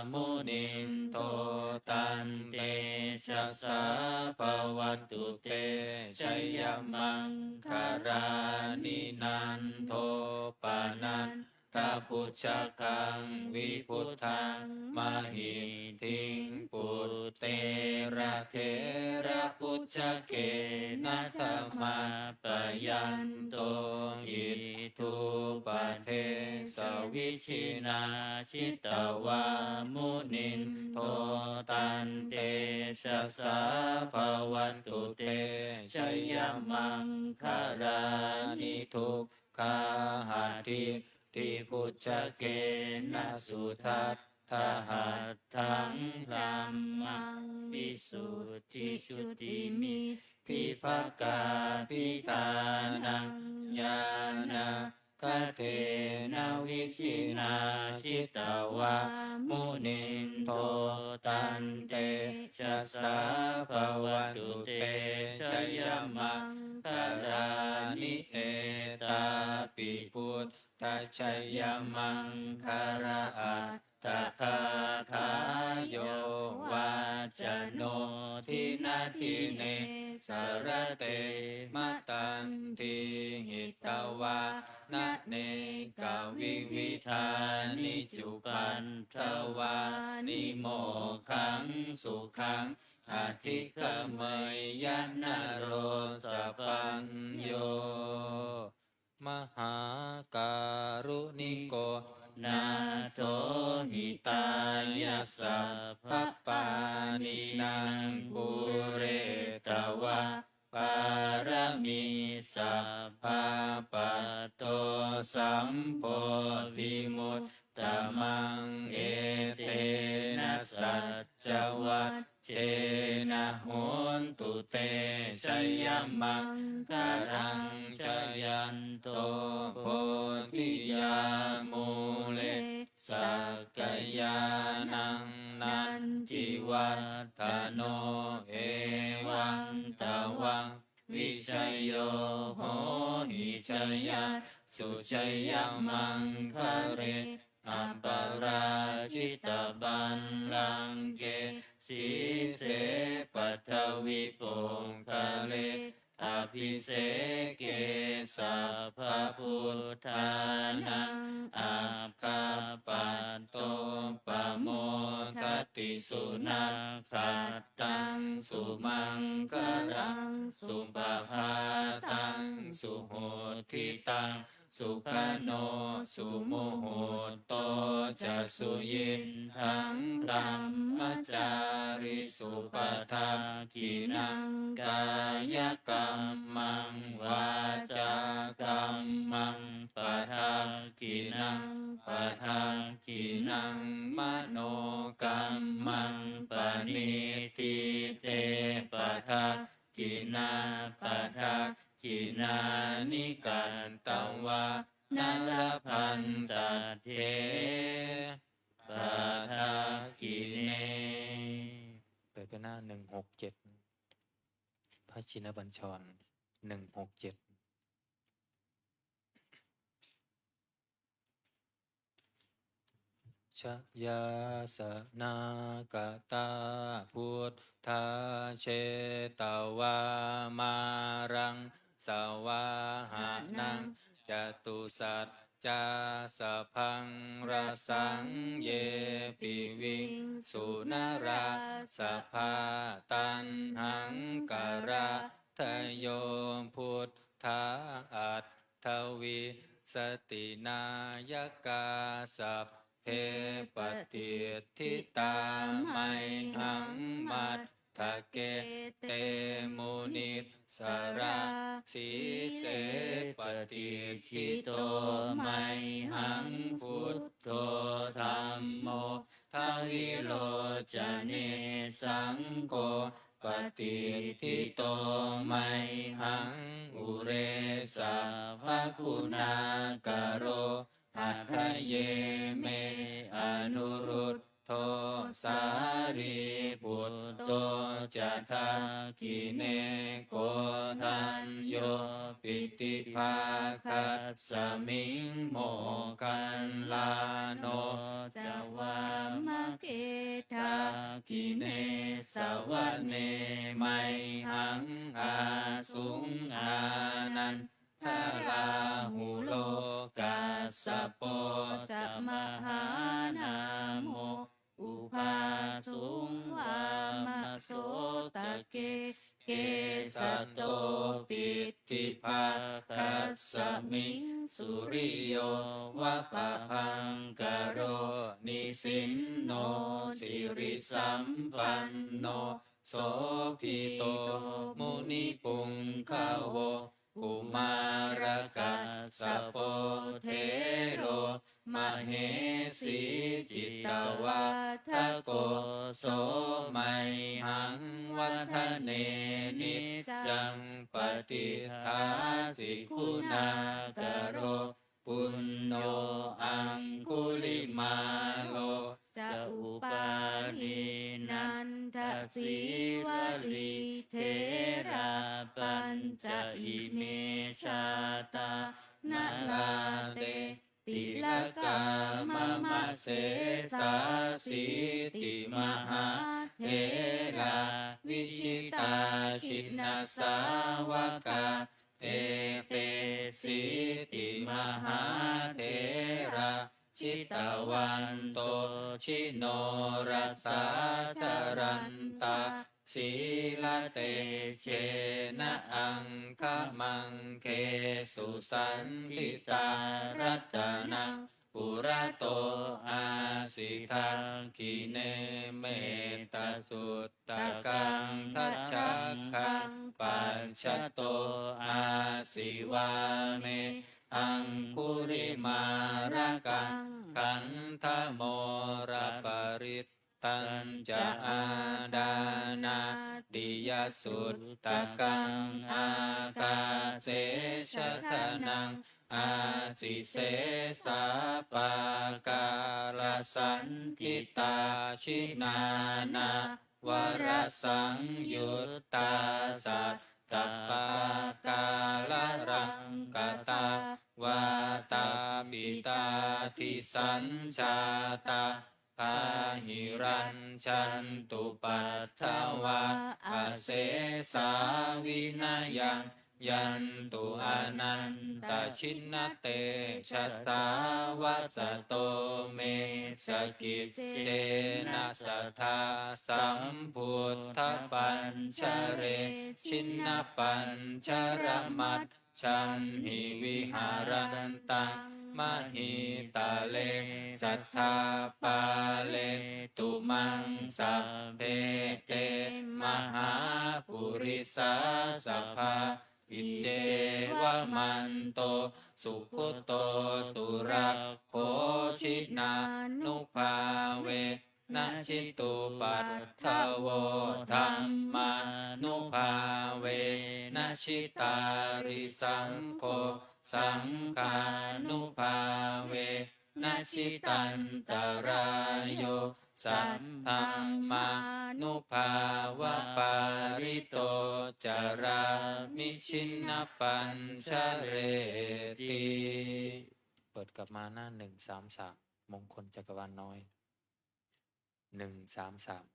munindo taṃ tejasā bhavatu te jayamaṅgalāni. Nandopanan tabhujagaṃ vibudhaṃ mahiddhiṃ puttena therabhujagena damāpayanto iddhūpadesavidhinā jitavā munindo taṃ tejasā bhavatu te jayamaṅgalāni. Duk khāhadiṭṭhibhujagena sudaṭṭhahatthaṃ brahmaṃ visuddhijutimiddhibakābhidhānaṃ ñāṇāgadena vidhinā jitavā munindo taṃ tejasā bhavatu te jayamaṅgalāni. Etāpi buddha jayamaṅgalaaṭṭhagāthā yo vācano dinadine sarate matandī hitvānanekavividhāni cupaddavāni mokkhaṃ sukhaṃ adhigameyya naro sapañño. Mahākāruṇiko nātho hitāya sabbapāṇinaṃ pūretvā pāramī sabbā patto sambodhimuttamaṃ. Etena saccavajjena hotu te jayamaṅgalaṃ. Jayanto bodhiyā mūle sakyānaṃ nandivaḍḍhano evaṃ tvaṃ vijayo hohi jayassu jayamaṅgale. Aparājitapallaṅke sīse paṭhavipokkhare abhiseke sabbabuddhānaṃ aggappatto pamodati. Sunakkhattaṃ sumaṅgalaṃ supabhātaṃ suhuṭṭhitaṃ sukhaṇo sumuhutto ca suyiṭṭhaṃ brahmacārisu. Padakkhiṇaṃ kāyakammaṃ vācākammaṃ padakkhiṇaṃ padakkhiṇaṃ manokammaṃ paṇidhī te padakkhiṇā padakkhiṇāni katvāna labhantatthe padakkhiṇe. เปิดไปหน้า หนึ่งหกเจ็ด พระชินบัญชร หนึ่งหกเจ็ด Jayāsanāgatā buddhā jetvā māraṃ savāhanaṃ catusaccāsabhaṃ rasaṃ ye piviṃsu narāsabhā. Taṇhaṅkarādayo buddhā aṭṭhavīsati nāyakā sabbe patiṭṭhitā mayhaṃ matthake te munissarā. Sīse patiṭṭhito mayhaṃ buddho dhammo dvilocane saṅgho patiṭṭhito mayhaṃ ure sabbaguṇākaro. Hadaye me anuruddho sārīputto ca dakkhiṇe koṇḍañño piṭṭhibhāgasmiṃ moggallāno ca vāmake. Dakkhiṇe savane mayhaṃ āsuṃ ānandarāhulo kassapo ca mahānāmo ubhāsuṃ vāmasotake. Kesato piṭṭhibhāgasmiṃ suriyo va pabhaṅkaro nisinno sirisampanno sobhito munipuṅgavo. Kumārakassapo thero mahesī cittavādako so mayhaṃ vadane niccaṃ patiṭṭhāsi guṇākaro. Puṇṇo aṅgulimālo ca upālī nandasīvalī therā pañca ime jātā nalāṭe tilakā mama. Sesāsīti mahātherā vijitā jinasāvakā etesīti mahātherā jitavanto jinorasā jalantā sīlatejena aṅgamaṅgesu saṇṭhitā. Ratanaṃ purato āsi dakkhiṇe mettasuttakaṃ dhajaggaṃ pacchato āsi vāme aṅgulimālakaṃ. Khandhamoraparittañca āṭānāṭiyasuttakaṃ ākāse chadanaṃ āsi sesā pākārasaṇṭhitā. Jinā nānāvarasaṃyuttā sattappākāralaṅkatā vātapittādisañjātā bāhirajjhattupaddavā asesā vinayaṃ yantu anantajinatejasā. Vasato me sakiccena sadā sambuddhapañjare jinapañjaramaj jhamhi viharantaṃ mahītale sadā pālentu maṃ sabbe te mahāpurisāsabhā. Iccevamanto sugutto surakkho jinānubhāve na jitupaddavo dhammānubhāvena jitārisaṅgho saṅghānubhāvena jitantarāyo saddhammānubhāvapālito carāmi jinapañjareti. เปิดกลับมาหน้า หนึ่งสามสาม มงคลจักรวาลน้อย หนึ่งสามสาม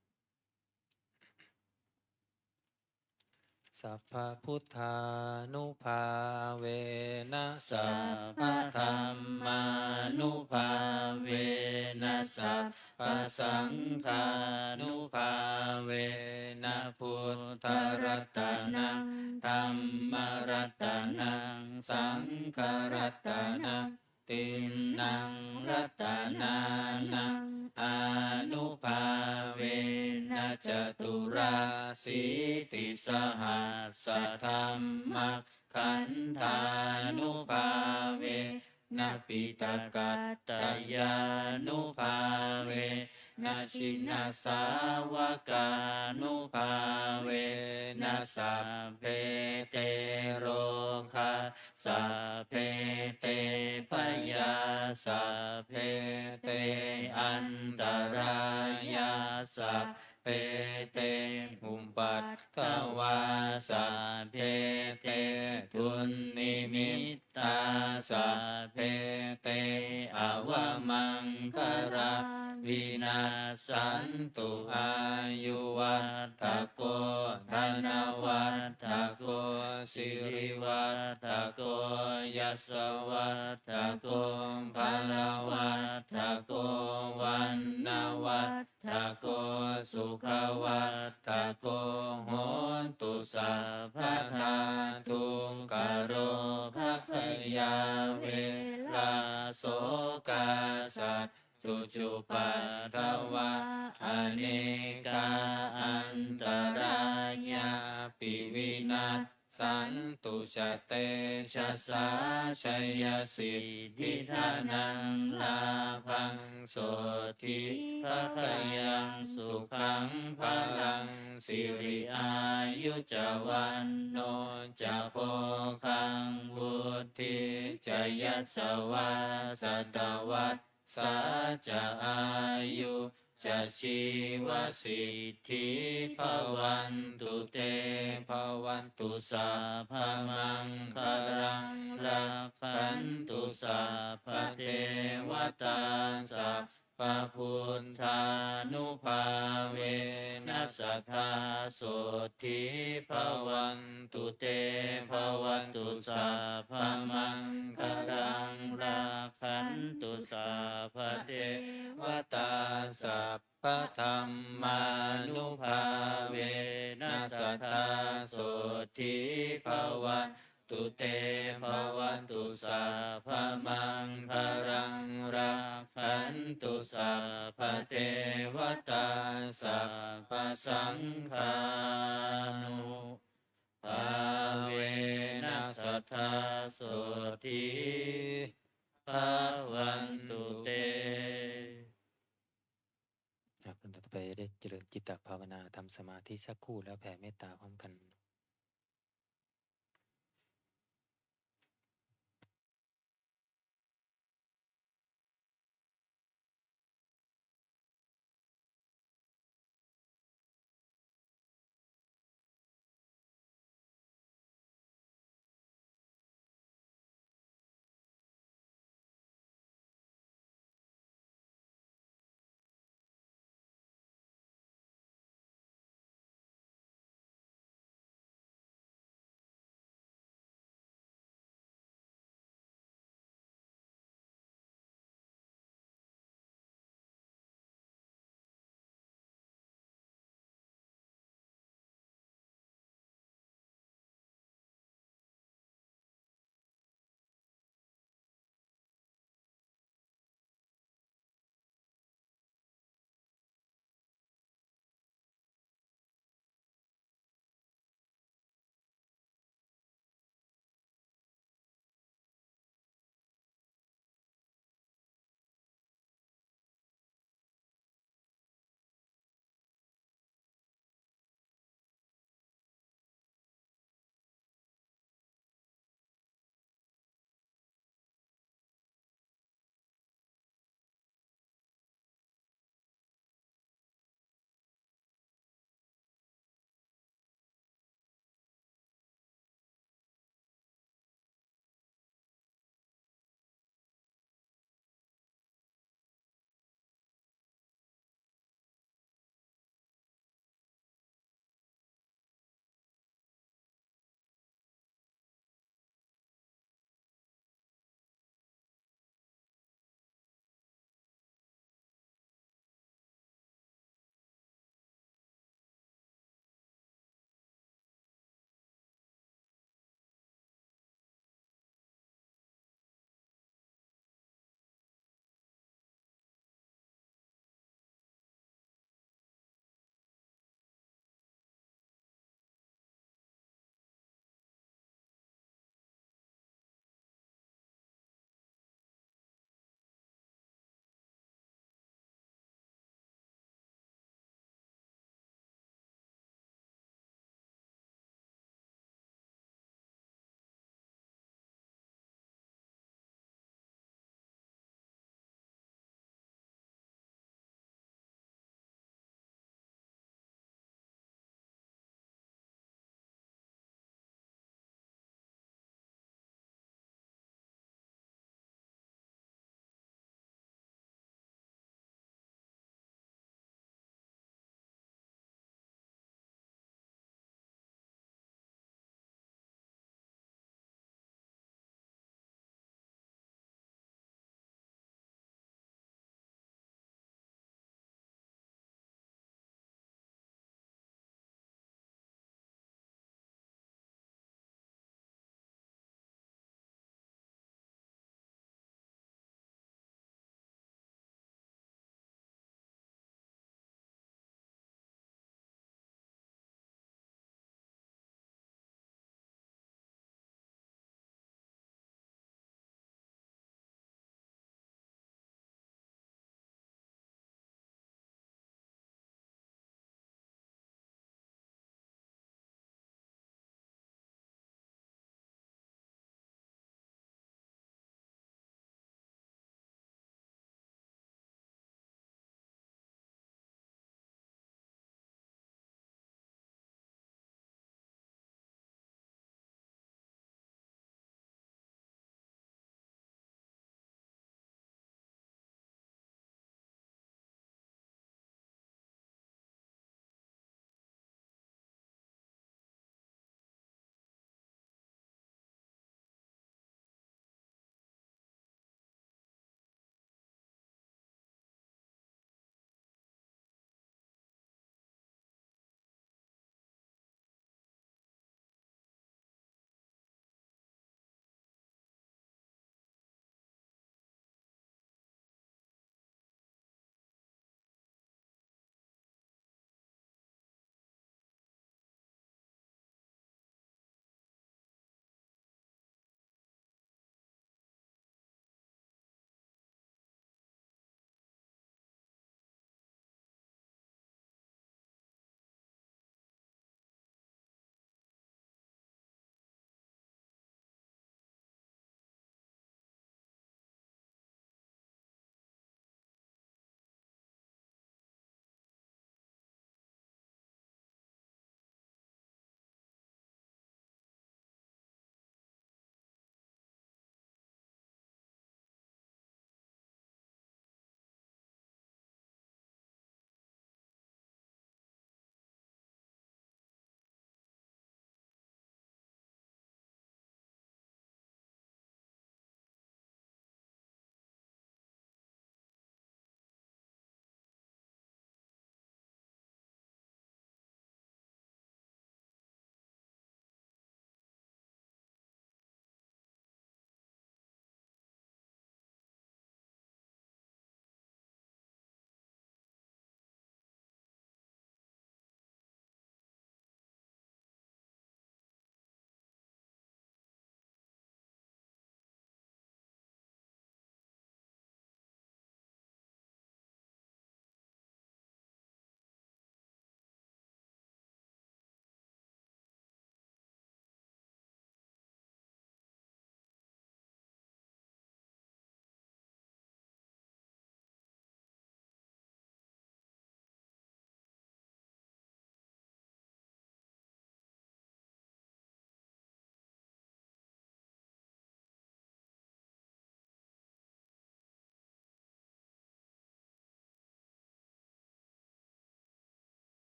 Sabbabuddhānubhāvena sabbadhammānubhāvena sabbasaṅghānubhāvena buddharatanaṃ dhammaratanaṃ saṅgharatanaṃ tiṇṇaṃ ratanānaṃ ānubhāvena caturāsītisahassadhammakkhandhānubhāvena piṭakattayānubhāvena jinasāvakānubhāvena sabbe te rogā sabbe te bhayā sabbe te antarāyā sabbe te upaddavā sabbe te dunnimittā sabbe te avamaṅgalā vinassantu. Āyuvaḍḍhako dhanavaḍḍhako sirivaḍḍhako yasavaḍḍhako balavaḍḍhako vaṇṇavaḍḍhako sukhavaḍḍhako hotu sabbadā. Dukkharogabhayā verā sokā sattu cupaddavā anekā antarāyāpi vinassantu ca tejasā. Jayasiddhi dhanaṃ lābhaṃ sotthi bhāgyaṃ sukhaṃ balaṃ siri āyu ca vaṇṇo ca bhogaṃ vuḍḍhī ca yasavā satavassā ca āyū ca jīvasiddhī bhavantu te. Bhavatu sabbamaṅgalaṃ rakkhantu sabbadevatā sabba sabbabuddhānubhāvena sadā sotthī bhavantu te. Bhavatu sabbamaṅgalaṃ, rakkhantu sabbadevatā, sabbadhammānubhāvena sadā sotthī bhavantu te. Bhavatu sabbamaṅgalaṃ, rakkhantu sabbadevatā, sabbasaṅghānubhāvena sadā sotthī bhavantu te. ครับ ลำดับต่อไปได้เจริญจิตตภาวนา ทำสมาธิสักครู่ แล้วแผ่เมตตาพร้อมกัน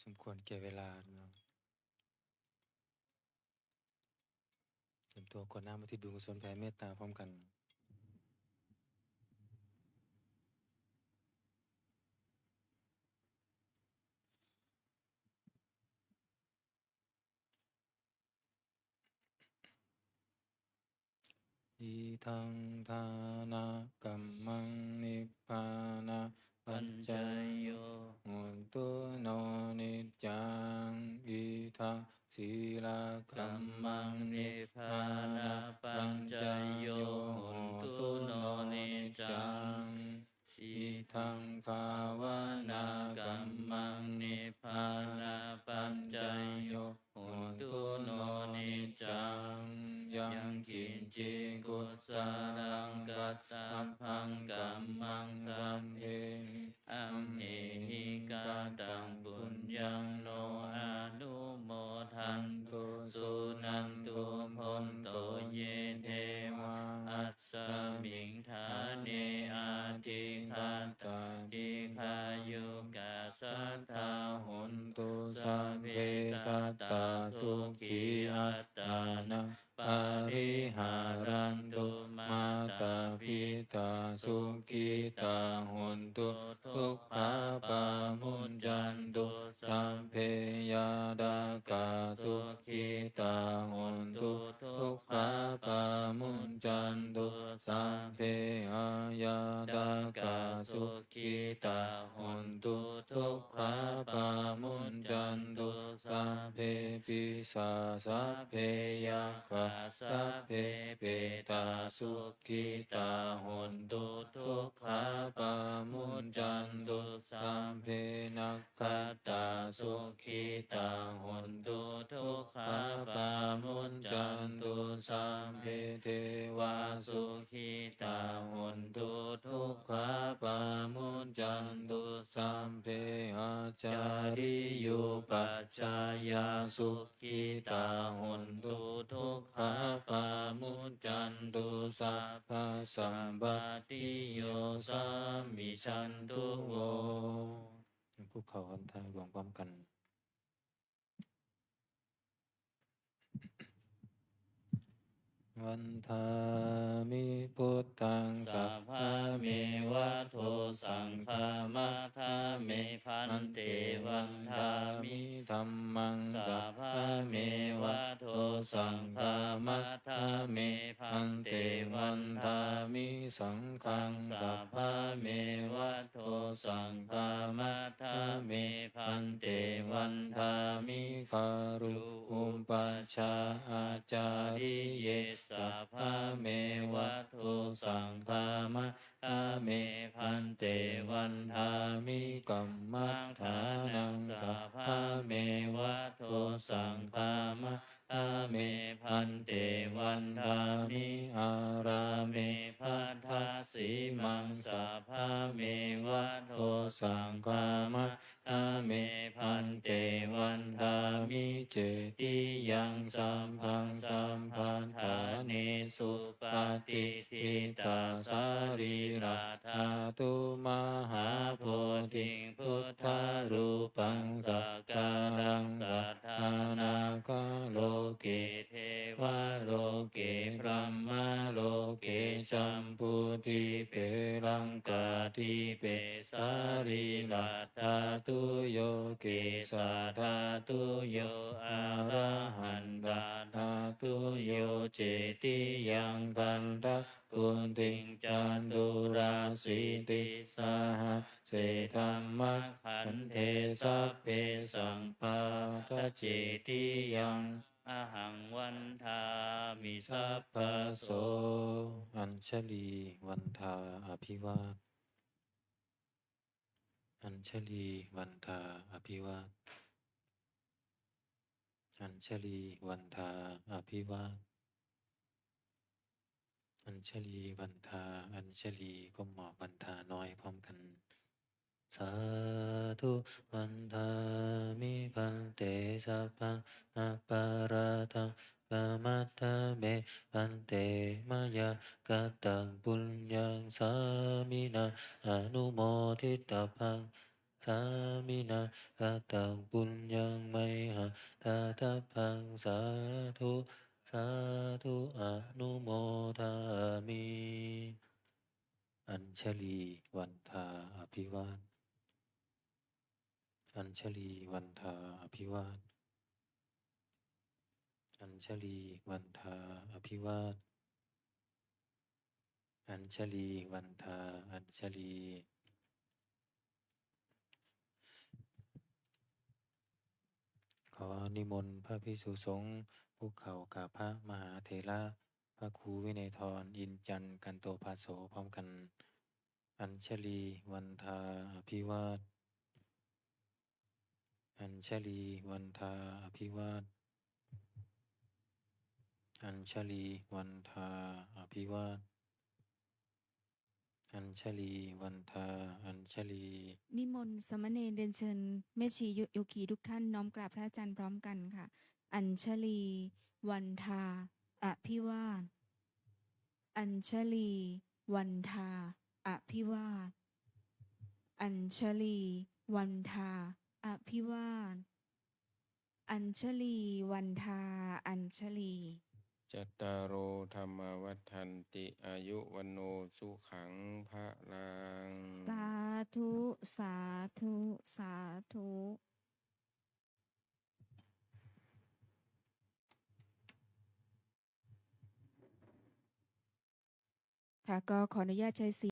สมควรแก่เวลาเนาะ เตรียมตัวกรวดน้ำอุทิศบุญกุศลแผ่เมตตาพร้อมกัน Idaṃ dānakammaṃ nibbānapaccayo hotu no niccaṃ. Idaṃ sīlakammaṃ nibbānapaccayo hotu no niccaṃ. Idaṃ bhāvanākammaṃ nibbānapaccayo hotu no niccaṃ. Yaṅkiñci kusalaṃ kattabbaṃ kammaṃ sabbehi amhehi kataṃ puññaṃ no anumodantu suṇantu bhonto ye devā asmiṃ ṭhāne adhigatā dīghāyukā sadā hontu. Sabbe sattā sukhī attānaṃ pariharantu. Mātā pitā sukhitā hontu dukkhā pamuñcantu. Sabbe ñātakā sukhitā hontu dukkhā pamuñcantu. Sabbe aññātakā sukhitā hontu dukkhā pamuñcantu. Sabbe pisā sabbe yakkhā sabbe petā sukhitā hontu dukkhā pamuñcantu. Sabbe na kkhātā sukhitā hontu dukkhā pamuñcantu. Sabbe devā sukhitā hontu dukkhā pamuñcantu. Sabbe ācariyupajjhāyā sukhitā hontu dukkhā pamuñcantu. Sabbasampattiyo samijjhantu vo. คุกเข่าคำท้าหลวงพร้อมกัน Vandāmi buddhaṃ sabbameva dosaṃ khamatha me bhante. Vandāmi dhammaṃ sabbameva dosaṃ khamatha me bhante. Vandāmi saṅghaṃ sabbameva dosaṃ khamatha me bhante. Vandāmi guru upajjhāyācariye sabbameva dosaṃ khamatha me bhante. Vandāmi kammaṭṭhānaṃ sabbameva dosaṃ khamatha me bhante. Vandāmi ārāme bhaddasīmaṃ sabbameva dosaṃ khamatha me bhante. Vandāmi cetiyaṃ sabbaṃ sabbaṭṭhānesu patiṭṭhitā sarīradhātu mahābodhiṃ buddharūpaṃ sakkāraṃ saddā nāgaloke devaloke brahmaloke jambudīpe laṅkādīpe sarīradhātuyo kesādhātuyo arahantarādhātuyo cetiyaṃ gandhakuṭiṃ caturāsītisahas se dhammakkhandhe sabbesaṃ pattacetiyaṃ ahaṃ vandāmi sabbaso. Añjalī vandā abhivād. Añjalī vandā abhivād. Añjalī vandā abhivād. Añjalī vandā añjalī ก้มหมอบวันทาน้อยพร้อมกัน Sādhu vandāmi bhante sabbaṃ aparādhaṃ khamatha me bhante mayā kataṃ puññaṃ sāminā anumoditabbaṃ sāminā kataṃ puññaṃ mayhaṃ dātabbaṃ. Sādhu, sādhu, anumodāmi. Añjalī vandā abhivād. Añjalī vandā abhivād. Añjalī vandā abhivād. Añjalī vandā añjalī. ขอนิมนต์พระภิกษุสงฆ์คุกเข่ากราบพระมหาเถระ พระครูวินัยธร อินทร์จันทร์ กันโตภาโส พร้อมกัน Añjalī vandā abhivād. Añjalī vandā abhivād. Añjalī vandā abhivād. Añjalī vandā añjalī. นิมนต์สามเณรเรียนเชิญแม่ชีโยคีทุกท่านน้อมกราบพระอาจารย์พร้อมกันค่ะ Añjalī vandā abhivād. Añjalī vandā abhivād. Añjalī vandā abhivād. Añjalī vandā añjalī. Cattāro dhammā vaḍḍhanti, āyu vaṇṇo sukhaṃ balaṃ. Sādhu, sādhu, sādhu. ค่ะ ก็ขออนุญาตใช้เสียง